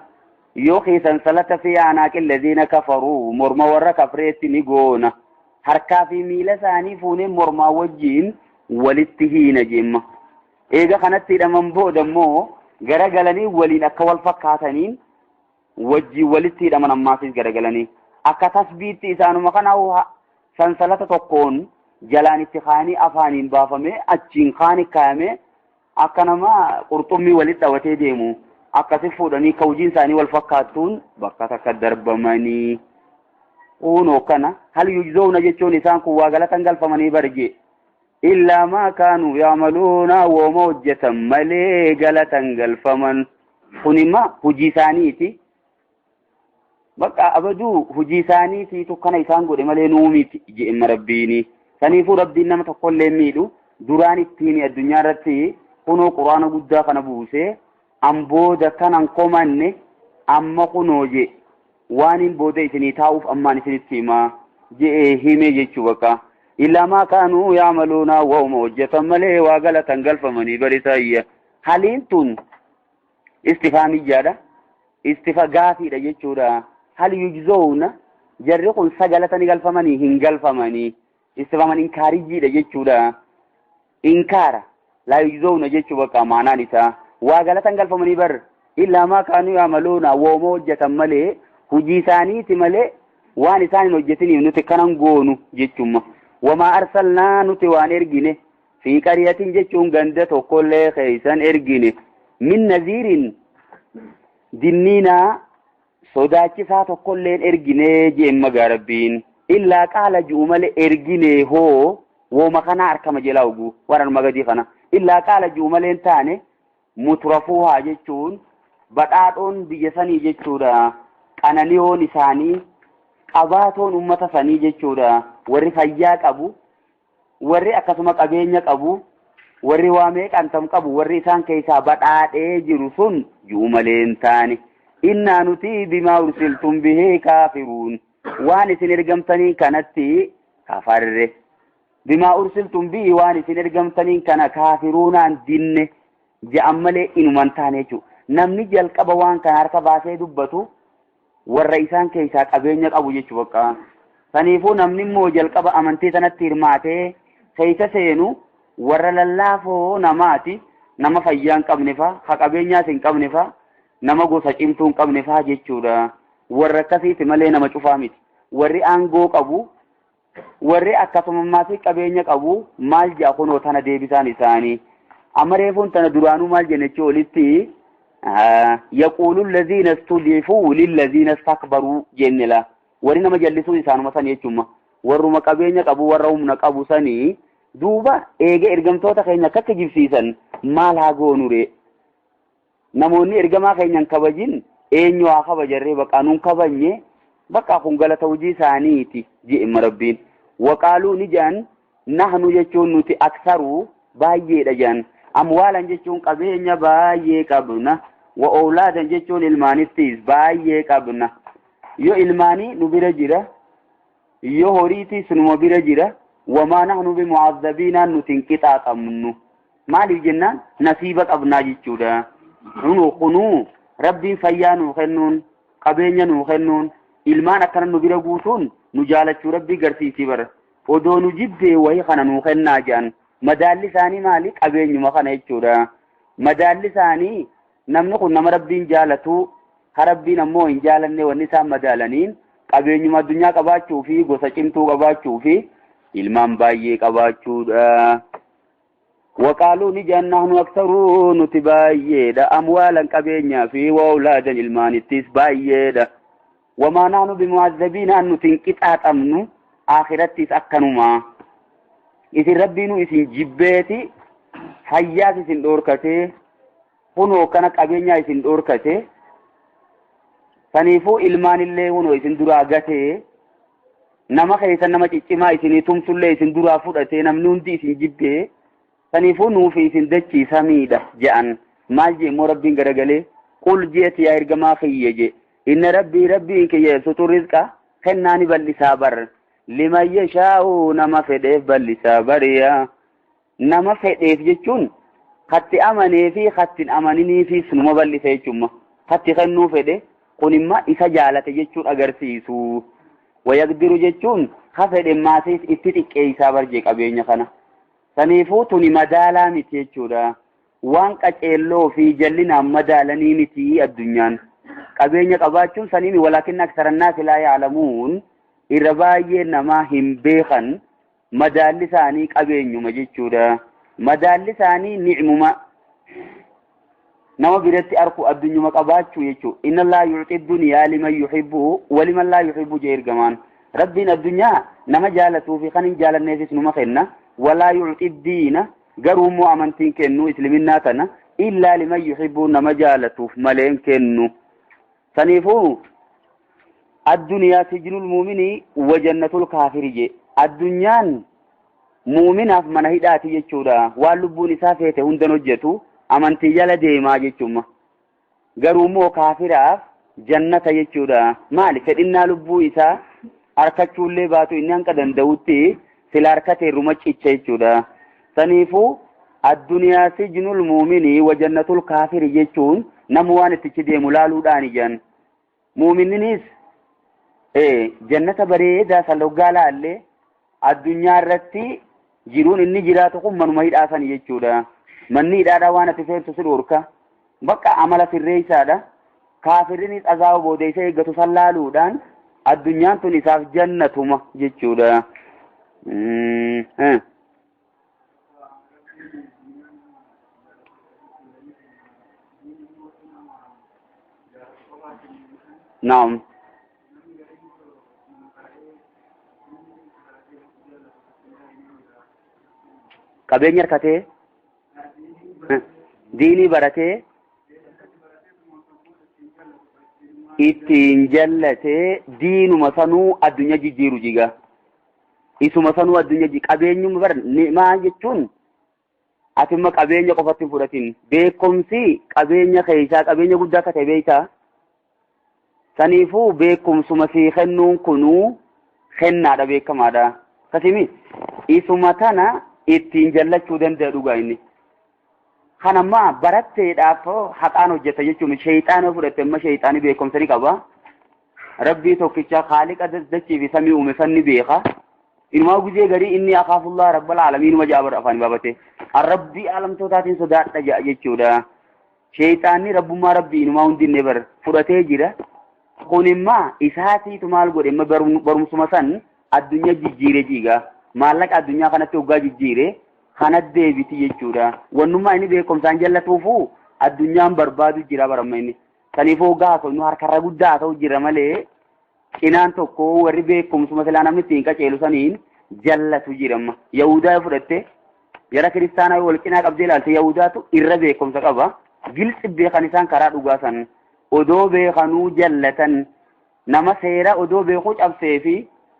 Yookiin sansalata fi anaaqi allaziina kafaruu, morma warra kafreetti ni goona. Harkaa fi miila isaanii fuunee mormaa wajjiin walitti hiina jemma. Eega kanatti hidhaman booda immoo garagalanii waliin akka wal fakkaataniin wajjiin walitti hidhaman ammaasis garagalanii. Akka tasbiitti isaanuma kana sansalata tokkoon jalaan itti kaanii afaaniin baafamee achiin kaani kaayamee akka nama qurxummii walitti dhawatee deemu akkasi fuudhanii ka hojiin isaanii wal fakkaattuun bakka takka darbamanii. Kunoo kana hal yujzoona jechuun isaan kun waa galatan galfamanii barje. Illaa maa kaanuu yaamaluuna wooma hojjetan malee galatan galfaman. Kun imma hojii isaaniiti. Bakka abaduu hojii isaaniitiitu kana isaan godhe malee nuu miti je'emma rabbiini. Saniifuu rabbiin nama tokkollee miidhu duraan ittiin addunyaa irratti kunoo quraana guddaa kana buusee an booda kanan komanne amma kunoo je waan hin booda isinii taa'uuf ammaan isinitti himaa je'ee hime jechuu bakka. Illaa maa kaanuu yaamaluuna waa'uma hojjetan malee waa galatan galfamanii barisaayya. Haliin tun istifaamiyyaadha. Istifa gaafiidha jechuudha. Hal yujzoona jarri kun sagalatanii galfamanii hin galfamanii. Istifaman inkaariyyiidha jechuudha. Inkaara laa yujzoona jechuu bakka maanaan isaa. Waa galatan galfamanii bar illaa maa kaanuu yaamaluuna wooma hojjetan malee hojii isaaniiti malee waan isaan hin hojjetiniif nuti kanan goonu jechumma. Wamaa arsalnaa nuti waan ergine fi qariyatin jechuun ganda tokkollee keeysan ergine min naziirin dinniinaa sodaachisaa tokkolleen ergine jeen magaa rabbiin illaa qaala ji'u malee ergine hoo wooma kanaa harkama jelaa ogu waraan magadii kana illaa qaala ji'u malee hin taane mutrafuuhaa jechuun badhaadhoon biyya sanii jechuudha qananiyoon isaanii qabaatoon ummata sanii jechuudha warri fayyaa qabu warri akkasuma qabeenya qabu warri waa meeqantam qabu warri isaan keessaa badhaadhee jiru sun ji'u malee hin taane innaa nuti bimaa ursiltum bihii kaafiruun waan isin ergamtanii kanatti kafarre bimaa ursiltum bihii waan isin ergamtanii kana kaafiruunaan dinne je'an malee inuman taane jechuudha. Namni jalqaba waan kana harka baasee dubbatu warra isaan keessaa qabeenya qabu jechuu bakka. Saniifuu namni immoo jalqaba amantii sanatti hirmaatee keessa seenu warra lallaafoo namaati. Nama fayyaa hin qabne fa'a, ha qabeenyaas hin qabne fa'a, nama gosa cimtuu hin qabne fa'a jechuudha. Warra akkasiiti malee nama cufaa miti. Warri aangoo qabu, warri akkasumammaas qabeenya qabu maal ja'a kunoo tana deebisaan isaanii. Amma reefuun tana duraanuu maal jenne jechuu olitti yaquulu allaziina istudifuu lillaziina istakbaruu jenne la. Warri nama jallisuu isaanuma sanii jechuuma. Warruma qabeenya qabu warra humna qabu sanii duuba eega ergamtoota keenya akka kijibsiisan maal haa goonure. Namoonni ergamaa keenya hin kabajin eenyu haa kabajarree bakka nuun kabajne bakka kun galata hojii isaaniiti je'imma rabbiin. Waqaaluu ni jedhan nahnu jechuun nuti aksaruu baay'eedha jedhan. Amwaalan jechuun qabeenya baay'ee qabna. Wa oolaadan jechuun ilmaanittis baay'ee qabna. Yoo ilmaanii nu bira jira yoo horiitis numa bira jira wamaa nahnu bimu'azzabiinaan nuti hin qixaaxamnu. Maaliif jennaan nasiiba qabnaa jechuudha. Kunuu rabbiin fayyaa nuu kennuun qabeenya nuu kennuun ilmaan akkana nu bira guutuun nu jaalachuu rabbii garsiisii bara. Odoo nu jibbee wayii kana nuu kennaa jedhan madaalli isaanii maali qabeenyuma kana jechuudha. Madaalli isaanii namni kun nama rabbiin jaalatu ha rabbiin ammoo hin jaalanne wanni isaan madaalaniin qabeenyuma addunyaa qabaachuu fi gosa cimtuu qabaachuu fi ilmaan baay'ee qabaachuudha. Waqaaluu ni jedhan nahnu aksaruu nuti baay'eedha amwaalan qabeenyaa fi waawlaadan ilmaanittis baay'eedha. Wamaa nahnu bimu'azzabiina an nuti hin qixaaxamnu akhirattis akkanuma. Isin rabbiinuu isin jibbeeti fayyaas isin dhoorkatee kunoo kana qabeenyaa isin dhoorkate saniifuu ilmaanillee kunoo isin duraa gatee nama keessa nama ciccimaa isinii tumsullee isin duraa fudhatee namni hundi isin jibbee saniifuu nuufi isin dachii samiidha je'an maal jee immoo rabbiin garagalee qul jeeti yaa ergamaa kiyya je inna rabbii rabbiin kiyya yabsutu rizqa kennaa ni bal'isaa bar liman yashaa'u nama fedheef bal'isaa bariya nama fedheef jechuun katti amanee fi katti hin amaniniifis numa bal'isa jechuudha. Katti kennuu fedhe kun immoo isa jaalate jechuun agarsiisu. Wayaqdiru jechuun ka fedhe maasiis itti xiqqeeysaa barjee qabeenya kana. Saniifuu tuni madaalaa miti jechuudha. Waan qaceelloo fi jallinaan madaalanii miti addunyaan. Qabeenya qabaachuun saniimi walaakinna aksarannaasi laa ya'lamuun irra baay'ee namaa hin beekan madaalli isaanii qabeenyuma jechuudha. Madaalli isaanii ni'muma nama biratti arku addunyuma qabaachuu jechuudha. Inna laa yu'xi duniyaa liman yuhibbu waliman laa yuhibbu jee ergamaan. Rabbiin addunyaa nama jaalatuu fi kan hin jaalanneefis numa kenna. Walaa yu'xi diina garuu immoo amantiin kennu isliminnaa tana illaa liman yuhibbu nama jaalatuuf malee hin kennu. Saniifuu addunyaa sijnul muuminii wa jannatul kaafiri jee. Addunyaan muuminaaf mana hidhaati jechuudha. Waan lubbuun isaa feete hundan hojjetu amantii jala deemaa jechuudha. Garuu immoo kaafiraaf jannata jechuudha. Maali fedhinnaa lubbuu isaa harkachuullee baatu inni hanqa danda'utti sila harkatee ruma cicha jechuudha. Saniifuu addunyaa sijnul muuminii wa jannatul kaafiri jechuun namu waan ittichi deemu laaluudhaan ijaan. Muuminninis jannata bareedaa san hoggaa laallee addunyaa irratti jiruun inni jiraatu kun manuma hidhaa sani jechuudha. Manni hidhaadhaa waan ati feertu si dhorka. Bakka amala sirreessaadha. Kaafirrinis azaaba booda isa eeggatu san laaluudhaan addunyaan tun isaaf jannatuma jechuudha. Naam. Qabeenya harkatee diinii baratee ittiin jallatee diinuma sanuu addunyaa jijjiiru jiga. Isuma sanuu addunyaa qabeenyuma bara ni'maa jechuun atimma qabeenya qofatti hin fudhatin. Beekumsi qabeenya keessaa qabeenya guddaa akka ta'e beektaa. Saniifuu beekumsuma sii kennuun kunuu kennaadha beekamaadha. Akkasimi isuma tana ittiin jallachuu danda'a dhugaa inni. Kanammaa baratteedhaaf haqaan hojjeta jechuun sheexaana fudhatte amma sheexaani beekumsa ni qaba. Rabbii tokkicha haaliqa dachii fi samii uume san ni beeka. Inumaa guzee garii inni akaafullaa rabbal aalamiinuma ja'a bara afaan baabate. Rabbii alamtootaatiin sodaadha ja'a jechuudha. Sheexaanni rabbummaa rabbii inumaa hundinne bar fudhatee jira. Kun immaa isaatiitu maal godhe imma barumsuma san addunyaa jijjiire jiiga. Maallaqa addunyaa kanatti hoggaa jijjiire kana deebiti jechuudha. Wannummaa inni beekumsaan jallatuufu addunyaan barbaadu jira baramma inni. Saniifuu hoggaa haasofnu harkarra guddaa haa ta'u jira malee cinaan tokko warri beekumsuma silaa namni ittiin qaceelu saniin jallatu jira amma. Yahudaa yoo fudhatte jara kiristaanaa yoo wal cinaa qabdee ilaalte Yahudaatu irra beekumsa qaba. Gilxi beekan isaan karaa dhugaa san odoo beekanuu jallatan nama seera odoo beekuu cabsee fi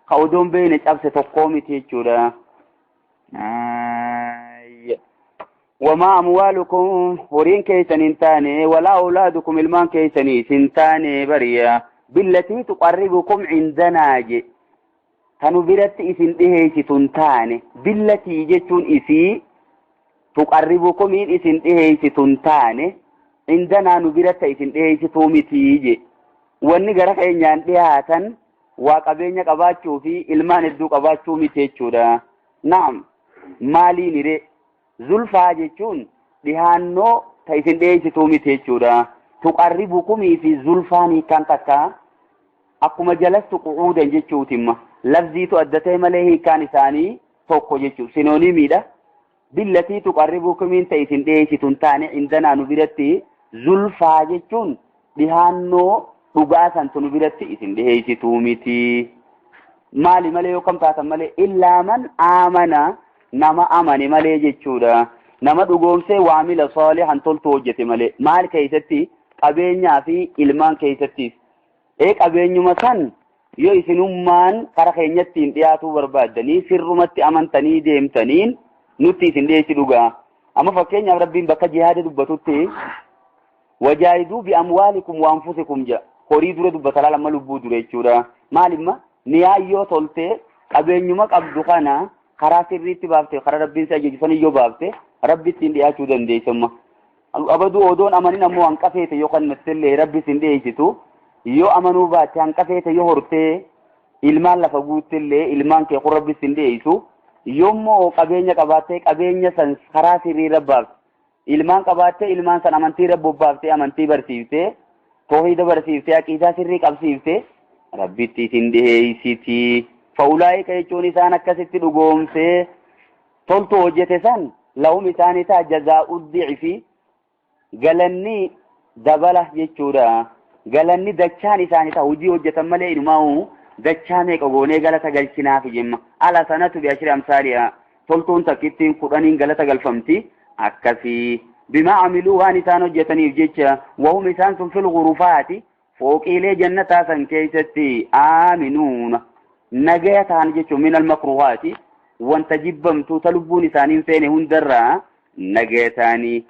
ka odoo hin beekne cabse tokkoo miti jechuudha. Wamaa amwaalukum horiin keessan hin taane walaa awlaadukum ilmaan keessaniis hin taane bariya billatii tuqarribukum cindanaa je tanu biratti isin dhiheessitu hin taane billatii jechuun isii tuqarribukumiin isin dhiheessitu hin taane cindanaa nu biratti isin dhiheessituu mitii je wanni gara keenyaan dhihaatan waa qabeenya qabaachuu fi ilmaan hedduu qabaachuu miti jechuudha. Naam maaliin ree zulfaa jechuun dhihaannoo ta isin dhiheessituu miti jechuudha. Tuqarribukumii fi zulfaan hiikkaan takka akkuma jalastu qu'uudan jechuutimma. Lafziitu adda ta'e malee hiikkaan isaanii tokko jechuudha. Sinoonimiidha. Billatii tuqarribukumiin ta isin dhiheessitu hin taane indanaa nu biratti zulfaa jechuun dhihaannoo dhugaa santu nu biratti isin dhiheessituu miti. Maali malee yoo kam taatan malee illaa man aamana nama amane malee jechuudha. Nama dhugoomsee waamila saalihan toltu hojjete malee maal keessatti qabeenyaa fi ilmaan keessattis. Qabeenyuma san yoo isinummaan kara keenyatti hin dhiyaatuu barbaaddanii sirrumatti amantanii deemtaniin nutti isin dhiyeessi dhugaa. Amma fakkeenyaaf Rabbiin bakka jihaada dubbatutti wajaahiduu bi amwaalikum wa anfusikum jedha. Horii dura dubbata laala amma lubbuu dura jechuudha. Maalimma niyaa yoo toltee qabeenyuma qabdu kana karaa sirriitti baafte karaa Rabbiin si ajaju san yoo baafte Rabbi ittiin dhiyaachuu dandeessamma. Abaduu odoon amanin ammoo hanqafeete yoo kannattellee Rabbi isin dhiyeessitu yoo amanuu baatte hanqafeete yoo hortee Ilmaan lafa guuttillee ilmaan kee kun rabbi sin dhiyeessu. Yoommoo qabeenya qabaattee qabeenya san karaa sirrii irra baafte. Ilmaan qabaattee ilmaan san amantii irra bobbaaftee amantii barsiiftee toohida barsiiftee aqiidaa sirrii qabsiiftee rabbitti isin dhiyeessiti. Fa'ulaa'ika jechuun isaan akkasitti dhugoomsee toltu hojjete san lahum isaanii ta'a jazaa'u di'fi galanni dabala jechuudha. Galanni dachaan isaanii ta'a hojii hojjetan malee inumaa'u dachaa meeqa goonee galata galchinaafi jemma. Ala sanatu bi ashri amsaaliha toltuun takkittiin kudhaniin galata galfamti akkasii. Bimaa amiluu waan isaan hojjetaniif jecha wahum isaan sun fil ghurufaati fooqiilee jannataa san keessatti aaminuuna nagaya ta'an jechuun min almakruhaati wanta jibbamtuu ta lubbuun isaanii hin feene hundarraa nagaya ta'anii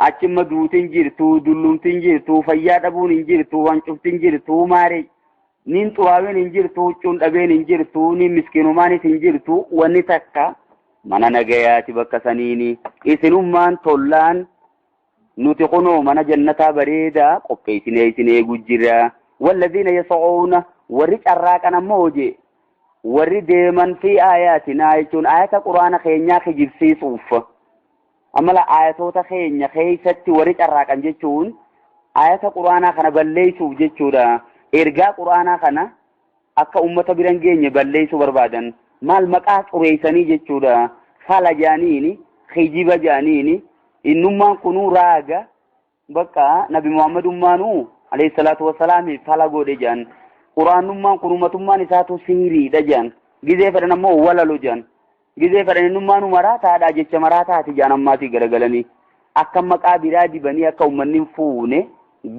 achimma duutin jirtu dullumtin jirtu fayyaa dhabuun hin jirtu wancuftin jirtu maare nin xuraaween hin jirtu huccuun dhabeen hin jirtu nin miskiinumaanis hin jirtu wanni takka mana nagayaati bakka saniini isinummaan tollaan nuti kunoo mana jannataa bareedaa qopheessinee isin eegu jira. Walladhiina yas'uuna warri carraaqan ammoo hojii warri deeman fi aayaatinaa jechuun aayata quraana keenyaa kijibsiisuuf amala aayatoota keenya keessatti warri carraaqan jechuun aayata quraanaa kana balleessuuf jechuudha. Ergaa quraanaa kana akka ummata bira hin geenye balleessuu barbaadan maal maqaa xureessanii jechuudha. Fala jaaniini kijiba jaaniini innummaan kunuu raaga bakka nabi muhammadummaanuu alayhi salaatu wassalaami fala godhe jedhan. Quraanummaan kun ummatummaan isaatu siiriidha jedhan. Gizee fedhan ammoo walalu jedhan. Gizee fedhan innummaanuu maraataadha jecha maraataati jedhan ammaatii garagalanii. Akka maqaa biraa dibanii akka ummanni hin fuune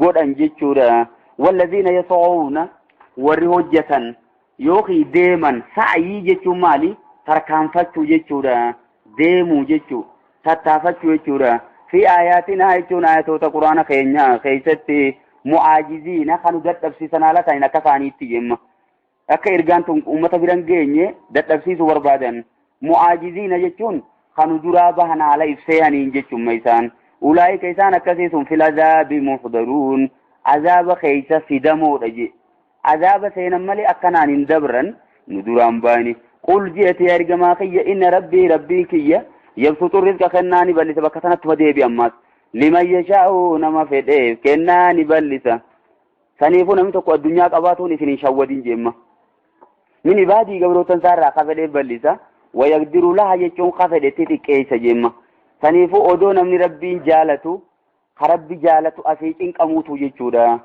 godhan jechuudha. Wallaziina yas'uuna warri hojjetan yookiin deeman sa'yii jechuun maali? Tarkaanfachuu jechuudha. Deemuu jechuu tattaafachuu jechuudha. Fi aayaatinaa jechuun aayatoota quraana keenyaa keessatti mu'aajiziina kan dadhabsiisan haala ta'in akka isaaniitti jemma. Akka ergaan tun uummata bira hin geenye dadhabsiisuu barbaadan. Mu'aajiziina jechuun kan duraa bahan haala ibseehaniin jechuun isaan. Ulaa'ika isaan akkasii sun fil azaabi muhdaruun azaaba keessa fidamoodha je. Azaaba seenan malee akkanaan hin dabran nu duraan baani. Qul je'eti yaa ergamaa kiyya inna rabbii rabbiin kiyya yabsuxu rizqa kennaa ni bal'isa bakka sanatti deebi ammaas. Liman yashaa'u nama fedheef kennaa ni bal'isa. Saniifuu namni tokko addunyaa qabaatuun isin hin shawwadin jeemma. Min ibaadii gabrootan isaarraa ka fedheef bal'isa. Wayaqdiru laha jechuun ka fedhetti xiqqeessa jeemma. Saniifuu odoo namni rabbiin jaalatu ka rabbi jaalatu asii cinqamuutu jechuudha.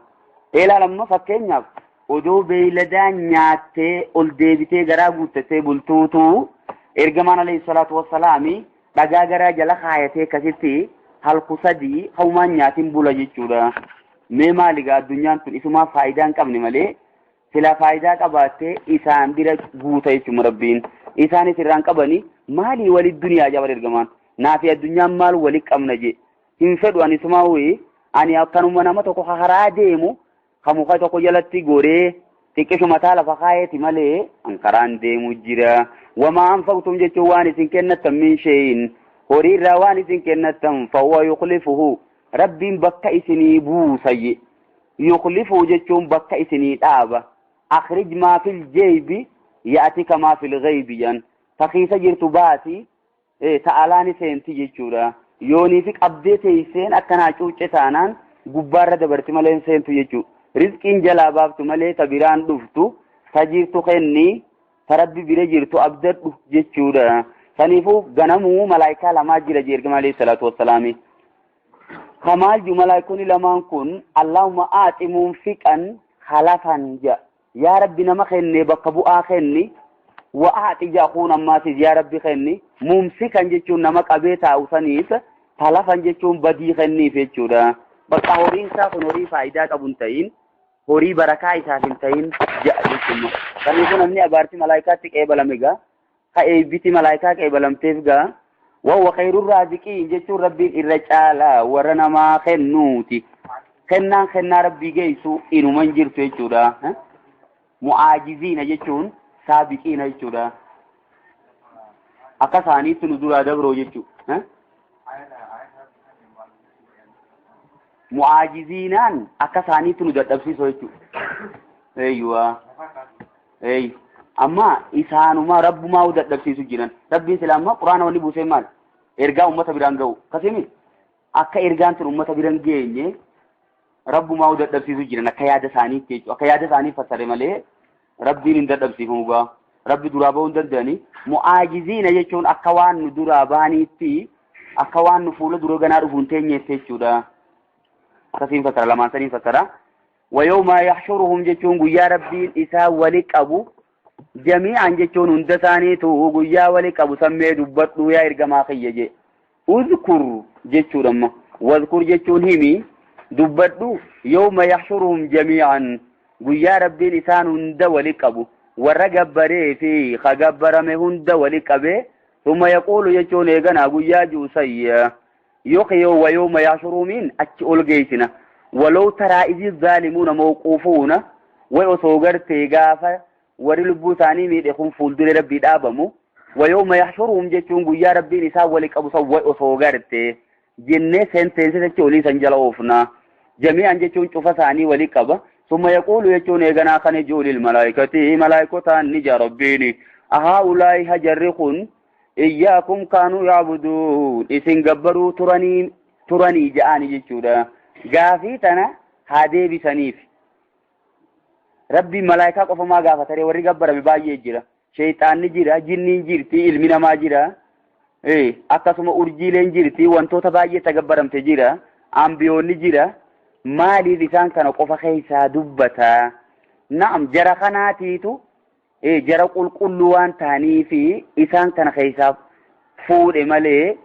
Ilaal amma fakkeenyaaf odoo beeyladaan nyaattee ol deebitee garaa guuttattee bultuutu ergamaan alayhi salaatu wassalaami dhagaa garaa jala kaayatee akkasitti halku sadii haumaan nyaatiin bula jechuudha. Mee maali gaa addunyaan tun isumaaf faayidaa hin qabne malee sila faayidaa qabaattee isaan bira guuta jechuudha rabbiin. Isaanis irraan qabani maalii walit duniyaa jabal ergamaan naafi addunyaan maal walit qabna je hin fedhu ani isumaa ho'i ani akkanuma nama tokko karaa deemu ka muka tokko jalatti goree xiqqishu mataa lafa kaayeeti malee an karaan deemu jira. Wamaa anfaqtum jechuun waan isin kennattan min shee'in horii irraa waan isin kennattan fahuwa yukhlifuhu rabbiin bakka isinii buusayye. Yukhlifuhu jechuun bakka isinii dhaaba. Akhrij maa fil jeeybi ya'tika maa fil ghaybi jedhan. Takiisa jirtu baasi ta'alaani seenti jechuudha. Yoonii fi qabdee teesseen akkanaa cuucce taanaan gubbaarra dabarti malee hin seentu jechuudha. Rizqiin jalaa baaftu malee ta biraan dhuftu ta jirtu kenni ta rabbi bira jirtu abdadhu jechuudha. Saniifuu ganamuu malaayikaa lamaa jira jee ergama alayhi salaatu wassalaami. Kamaal ju malaayikoonni lamaan kun Allahumma aaxi munfiqan khalafan ja. Yaa rabbi nama kenne bakka bu'aa kenni wa aaxi ja kun ammaasis yaa rabbi kenni mumsikan jechuun nama qabee taa'u saniif talafan jechuun badii kenniif jechuudha. Bakka horiin isaa kun horii faayidaa qabu hin ta'in horii barakaa isaaf hin ta'in ja'a jechuudha. Kanaafuu namni abaarti malaayikaatti qeebalame gaa ka eebbiti malaayikaa qeebalamteef gaa wahuwa khayrur raaziqiin jechuun rabbiin irra caalaa warra namaa kennuuti. Kennaan kennaa rabbii geessu inuma hin jirtu jechuudha. Mu'aajiziina jechuun saabiqiina jechuudha. Akka isaaniitti nu duraa dabroo jechuudha. Mu'aajiziinaan akka isaaniitti nu dadhabsiisoo jechuudha. Eeyyuwaa. Eeyyu. Amma isaanuma rabbumaa dadhabsiisu jiran. Rabbiin sila amma quraana wanni buusee maal? Ergaa ummata biraan ga'u. Akkasimi akka ergaan tun ummata biran geenye rabbumaa dadhabsiisu jiran akka yaada isaaniitti jechuudha. Akka yaada isaanii fassare malee rabbiin hin dadhabsiifamu gaa. Rabbi duraa bahuu hin danda'ani. Mu'aajiziina jechuun akka waan nu duraa bahaniitti akka waan nu fuula dura ganaa dhufu hin teenyeef jechuudha. Akkasiin fassara lamaan saniin fassara. Wayawma yaxshuruhum jechuun guyyaa rabbiin isaa wali qabu jamii'an jechuun hunda isaaniitu guyyaa wali qabu sammee dubbadhu yaa ergamaa kiyya jee. Uzkur jechuudha amma. Wazkur jechuun himi dubbadhu yawma yaxshuruhum jamii'an guyyaa rabbiin isaan hunda wali qabu warra gabbaree fi ka gabbarame hunda wali qabee thumma yaquulu jechuun eeganaa guyyaa juusayya yookiin wa yawma yaxshuruhumiin achi ol geessina walow taraa izi zaalimuuna mawquufuuna way osoo gartee gaafa warri lubbuu isaanii miidhe kun fuuldura rabbii dhaabamu wa yawma yaxshuruhum jechuun guyyaa rabbiin isaan wali qabu san way osoo gartee jennee senteensi achi olii san jala oofna jamii'an jechuun cufa isaanii wali qaba summa yaquulu jechuun eeganaa kana ji'u lilmalaayikati malaayikotaan ni jaa rabbiini ahaa'ulaa'i hajarri kun iyyaakum kaanuu ya'buduun isin gabbaruu turanii turanii ja'aani jechuudha gaafii tana haa deebisaniif rabbiin malaayikaa qofa maa gaafataree warri gabbarame baay'ee jira sheeyxaanni jira jinniin jirti ilmi namaa jira akkasuma urjiileen jirti wantoota baay'ee tagabbaramte jira ambiyoonni jira maaliif isaan kana qofa keessaa dubbata na'am jara kanaatiitu jara qulqulluu waan ta'aniifi isaan kana keessaa fuudhe malee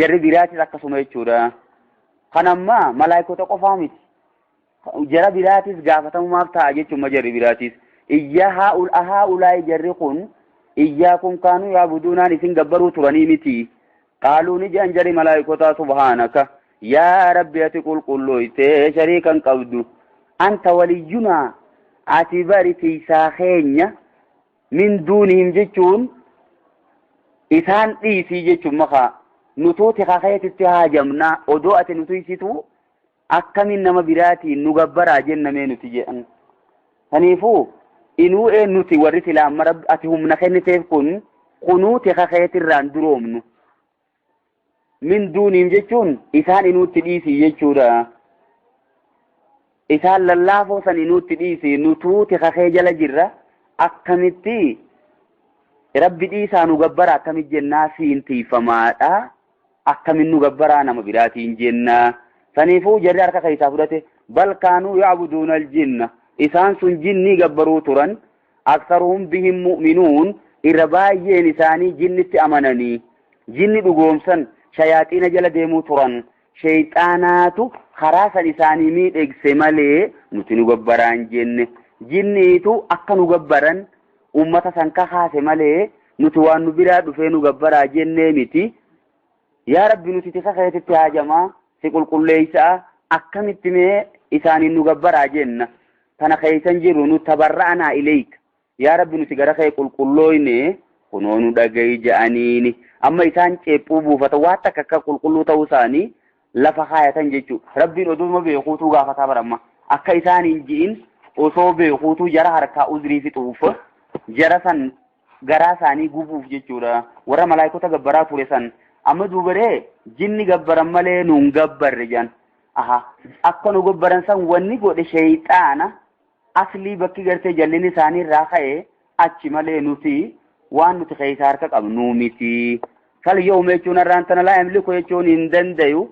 jarri biraatis akkasuma jechuudha. Kan ammaa malaayikota qofaa miti. Jara biraatis gaafatamumaaf ta'a jechuudha jarri biraatis. Iyyaa haa'ulaayi jarri kun iyyaakum kaanuu yaabuduunaan isin gabbaruu turanii miti. Qaaluu ni jedhan jarri malaayikotaa subhaanaka yaa rabbi ati qulqullooytee shariikan qabdu anta waliyyunaa ati bari tiisaa keenya min duunihim jechuun isaan dhiisii jechuun makaa nutuu tika keetitti haajamnaa odoo ati nu tiisitu akkamiin nama biraatiin nu gabbaraa jennamee nuti jedhan. Kaniifuu inuu een nuti warri silaa amma rabbi ati humna kenniteef kun kunuu tika keetirraan duroomnu. Min duuniin jechuun isaan inuutti dhiisii jechuudha. Isaan lallaafoo san inuutti dhiisii nutuu tika kee jala jirra akkamitti rabbi dhiisaa nu gabbara akkamitti jennaa siin tiifamaadha. Akkamin nu gabbaraa nama biraatiin jennaa. Saniifuu jarri harka keessaa fudhate bal kaanuu ya'buduuna aljinna isaan sun jinnii gabbaruu turan aksaruhum bihim mu'minuun irra baay'een isaanii jinnitti amananii jinni dhugoomsan shayaaxiina jala deemuu turan sheeyxaanaatu karaa san isaanii miidhegse malee nuti nu gabbaraan jenne jinniitu akka nu gabbaran ummata san kakaase malee nuti waan nu biraa dhufee nu gabbaraa jennee miti. Yaa rabbi nuti tika keetitti haajamaa si qulqulleessaa akkamitti mee isaaniin nu gabbaraa jenna tana keeysan jiru nu tabarra'anaa ileeyka yaa rabbi nuti gara kee qulqullooyne kunoo nu dhagayi ja'aniini amma isaan ceephuu buufata waan takka akka qulqulluu ta'uu isaanii lafa kaayatan jechuu rabbiin oduma beekuutuu gaafataa baramma akka isaan hin ji'in osoo beekuutuu jara harkaa uzrii fixuuf jara san garaa isaanii gubuuf jechuudha warra malaayikota gabbaraa ture san amma duubaree jinni gabbaran malee nuun gabbarre jedhan aha akka nu gabbaran san wanni godhe sheeyxaana aslii bakki gartee jallinni isaanii irraa ka'e achi malee nuti waan nuti keessa harka qabnu miti. Fal yawma jechuun har'aan tana laa yamliku jechuun hin dandayu.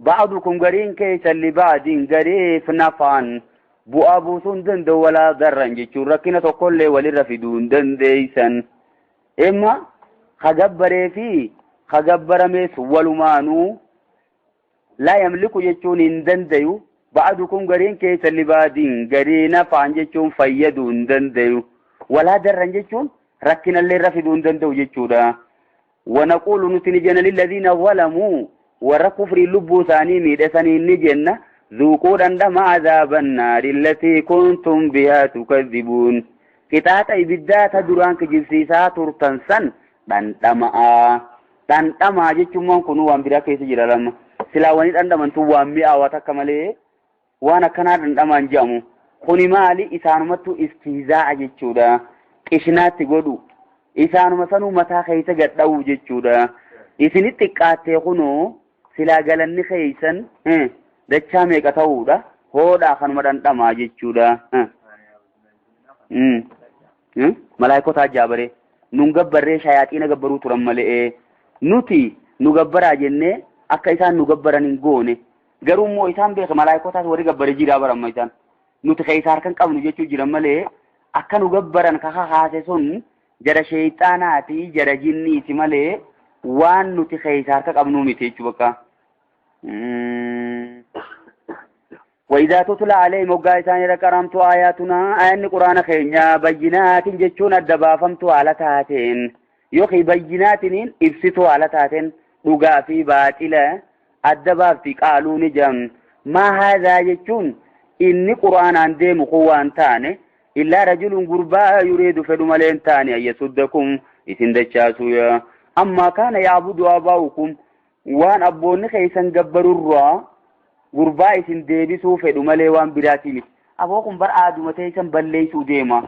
Ba'adukum gariin keessan li ba'adin gariif nafaan bu'aa buusuu hin danda'u walaa darran jechuun rakkina tokkollee walirra fiduu hin dandeeysan. Imma ka gabbaree fi ka gabbaramees walumaanuu laa yamliku jechuun hin dandayu. Ba'adukum gariin keessan li ba'adin garii nafaan jechuun fayyaduu hin dandayu. Walaa darran jechuun rakkinallee irra fiduu hin danda'u jechuudha. ونقول نتنجن للذين ظلموا warra kufrii lubbuu isaanii miidhe saniin ni jenna zuuquu dhandhama عذاب النار التي كنتم بها تكذبون qixaaxa ibiddaa ta duraan kijibsiisaa turtan san dhandhama'a dhandhamaa jechuun kun waan biraa keessa jira lama silaa wani dhandhaman tun waan mi'aawaa takka malee waan akkanaa dhandhamaan jedhamu kuni maali isaanumattu istihzaa'a jechuudha Qishnaatti godhu. Isaanuma sanuu mataa keessa gad dha'uu jechuudha. Isinitti xiqqaattee kunoo silaa galanni keeysan dachaa meeqa ta'uudha. Hoodhaa kanuma dhandhamaa jechuudha. Malaayikotaa jaabaree nun gabbarree shayaaxiina gabbaruu turan malee nuti nu gabbaraa jennee akka isaan nu gabbaran hin goone. Garuu immoo isaan beeka malaayikotaas warri gabbare jiraa baramma isaan. Nuti keessa harka hin qabnu jechuu jiran malee akka nu gabbaran kaka kaase sun jara sheeyxaanaati jara jinniiti malee waan nuti keessa harka qabnuu miti jechuu bakka. وإذا تتلى عليهم وقا إسان رقرمت آياتنا آيان قرآن خينيا بينات جتشون الدبافمت على تاتين يوخي بينات إبسطوا على تاتين dhugaa fi baaxila adda baafti qaaluu ni jedhan. Maa haadhaa jechuun inni qur'aanaan deemu kun waan taane illaa rajulun gurbaa yuriidu fedhu malee hin taane an yasuddakum isin dachaasuu yaa ammaa kaana yaabudu abaa'ukum waan abboonni keessan gabbarurraa gurbaa isin deebisuu fedhu malee waan biraatii miti. Aboo kun bar aaduma teessan balleessuu deema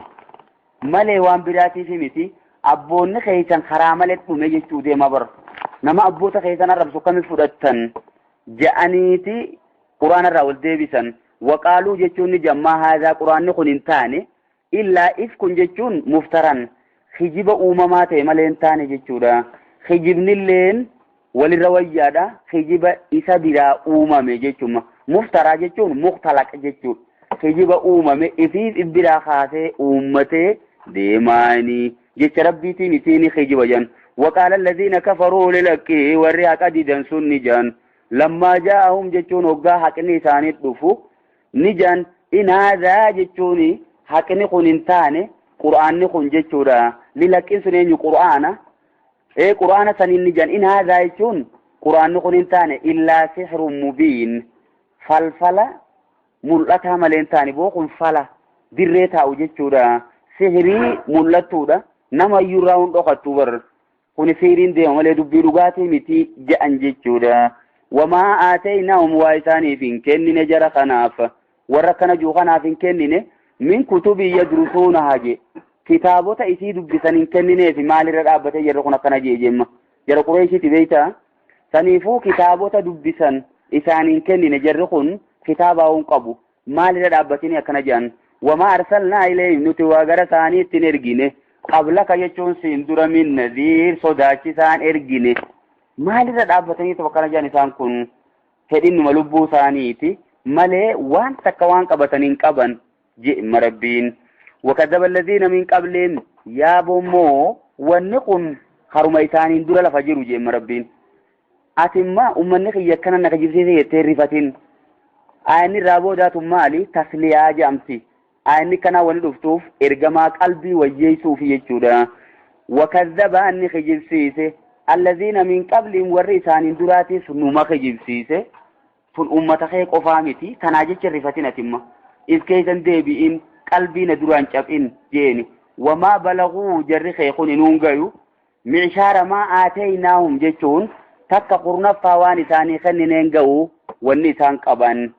malee waan biraatiif miti. Abboonni keessan karaa malee dhume jechuu deema bar. Nama abboota keessan arrabsu kami fudhattan ja'aniiti quraana irraa wal deebisan. Waqaaluu jechuun ni jammaa haadhaa quraanni kun hin taane illaa ifkun jechuun muftaran kijiba uumamaa ta'e malee hin taane jechuudha. Kijibnilleen walirra wayyaadha. Kijiba isa biraa uumame jechuudha. Muftaraa jechuun muktalaq jechuudha. Kijiba uumame ifiif if biraa kaasee uummatee deemaanii jecha rabbiitiin isiin kijiba jedhan. Waqaala alladhiina kafaruu lilaqqii warri haqa didan sun ni jedhan. Lammaa jaa'ahum jechuun hoggaa haqni isaanii dhufu ni jedhan in haadhaa jechuun haqni kun hin taane qur'aanni kun jechuudha. Lilaqqiin sun eenyu qur'aana. Ee qur'aana saniin ni jedhan in haadhaa jechuun qur'aanni kun hin taane illaa sihrun mubiin falfala mul'ataa malee hin taane boo kun fala dirree taa'u jechuudha. Sihrii mul'attuudha. Nama iyyuu irraa hin dhokattu bar. Kuni sihriin deema malee dubbii dhugaatii miti jedhan jechuudha. Wamaa aataynaahum waa isaaniif hin kennine jara kanaaf. Warra akkana jiru kanaaf hin kennine min kutubii yadrusuunahaa jee. Kitaabota isii dubbisan hin kennineef maalirra dhaabbatee jarri kun akkana jee jemma. Jara Qureeshiiti beektaa? Saniifuu kitaabota dubbisan isaan hin kennine jarri kun kitaabaa hin qabu. Maalirra dhaabbatanii akkana jedhan? Wamaa arsalnaa ilayhim nuti waa gara isaaniitti hin ergine. Qablaka jechuun siin dura min nadhiir sodaachisaan ergine. Maalirra dhaabbatanii akkana jedhan isaan kun? Fedhinnuma lubbuu isaaniiti malee waan takka waan qabatan hin qaban je'ma rabbiin. Wakadaba alladhiina min qablihim yaaboo wanni kun haruma isaaniin dura lafa jiru je'ma rabbiin. Ati imma ummanni kiyya akkana na kijibsiise jettee rifatin. Aayanni irraa boodaatu maali? Tasliyaa jedhamti. Aayanni kanaa wani dhuftuuf ergamaa qalbii wayyeessuufi jechuudha. Wakadaba inni kijibsiise alladhiina min qablihim warri isaaniin duraatis numa kijibsiise. Tun ummata kee qofaa miti. Tanaa jecha rifatin ati imma. If keessan deebi'in qalbii na duraan cab'in jeeni. Wamaa balaguu jarri kee kun inuun gayu. Mi'shaara maa aataynaahum jechuun takka kurnaffaa waan isaanii kennineen ga'u wanni isaan qaban.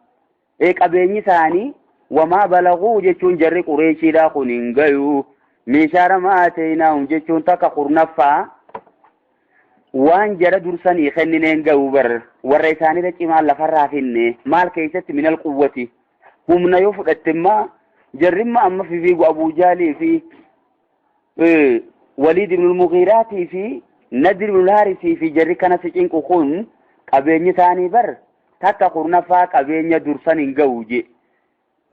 Ee qabeenyi isaanii wamaa balaguu jechuun jarri Qureeshiidhaa kun hin gayu. Mi'shaara maa aataynaahum jechuun takka kurnaffaa waan jara dursanii kennineen ga'u bar warra isaanirra cimaan lafarraa finne maal keessatti minal quwwati humna yoo fudhatte immaa jarrimma amma fifiigu Abuu Jaalii fi Waliid ibn Mughiiraatii fi Nadir ibn Haarisii fi jarri kana si cinqu kun qabeenyi isaanii bar takka kurnaffaa qabeenya dursan hin ga'u je.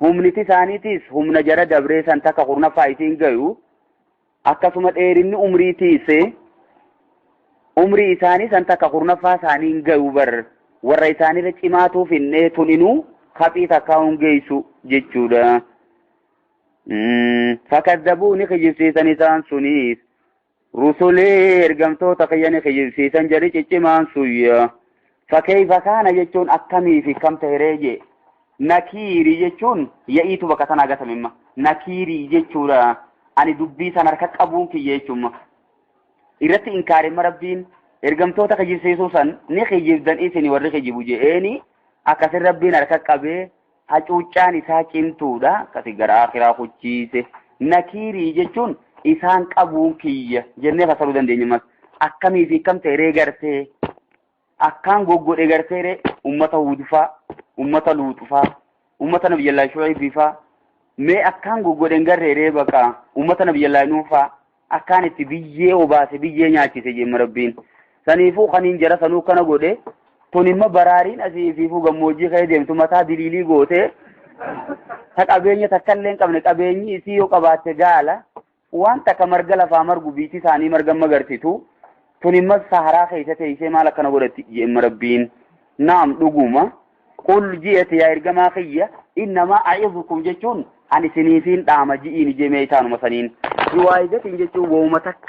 Humniti isaaniitis humna jara dabree san takka kurnaffaa isiin gayu. Akkasuma dheerinni umriitiis umrii isaanii san takka kurnaffaa isaanii hin gayu bar warra isaanirra cimaatuuf hin tuninuu kaphii takkaa hin geessu jechuudha. Fakadzabuu ni kijibsiisan isaan sunis rusulee ergamtoota kiyya ni kijibsiisan jarri ciccimaan suyya. Fakkeeyfa kaana jechuun akkamii fi kam ta'e jee nakiirii jechuun ya'iitu bakka tanaa gatamimma nakiirii jechuudha ani dubbii san harka qabuun kiyya jechuudha. Irratti inkaarima rabbiin ergamtoota kijibsiisuu san ni kijibdan isin warri kijibu je'eeni akkasin rabbiin harka qabee hacuuccaan isaa cimtuudha akkasi gara akhiraa kuchiise. Nakiirii jechuun Isaan qabuun kiyya jennee fasaruu dandeenya mas. Akkamii fi kam ta'e gartee akkaan goggodhe gartee ummata Huudfaa, ummata Luuxfaa, ummata Nabiyyallaa Shu'aybiifaa mee akkaan goggodhe hin garree baqa ummata Nabiyyallaa Nuufaa akkaan itti biyyee obaase biyyee nyaachise jemma Rabbiin. Saniifuu kaniin jara sanuu kana godhe tun imma baraariin asii fiifuu gammoojjii ka'ee deemtu mataa diliilii gootee ta qabeenya takka illee hin qabne qabeenyi isii yoo qabaatte gaala waan takka marga lafaa margu biitti isaanii marga magarsitu tun imma saharaa keessa teessee maal akkana godhatti jemma Rabbiin. Naam dhuguma. Qul ji'ete yaa ergamaa kiyya innamaa a'izukum jechuun ani isiniifiin dhaama ji'iin jemee isaanuma saniin. Biwaayidatiin jechuun wooma takka.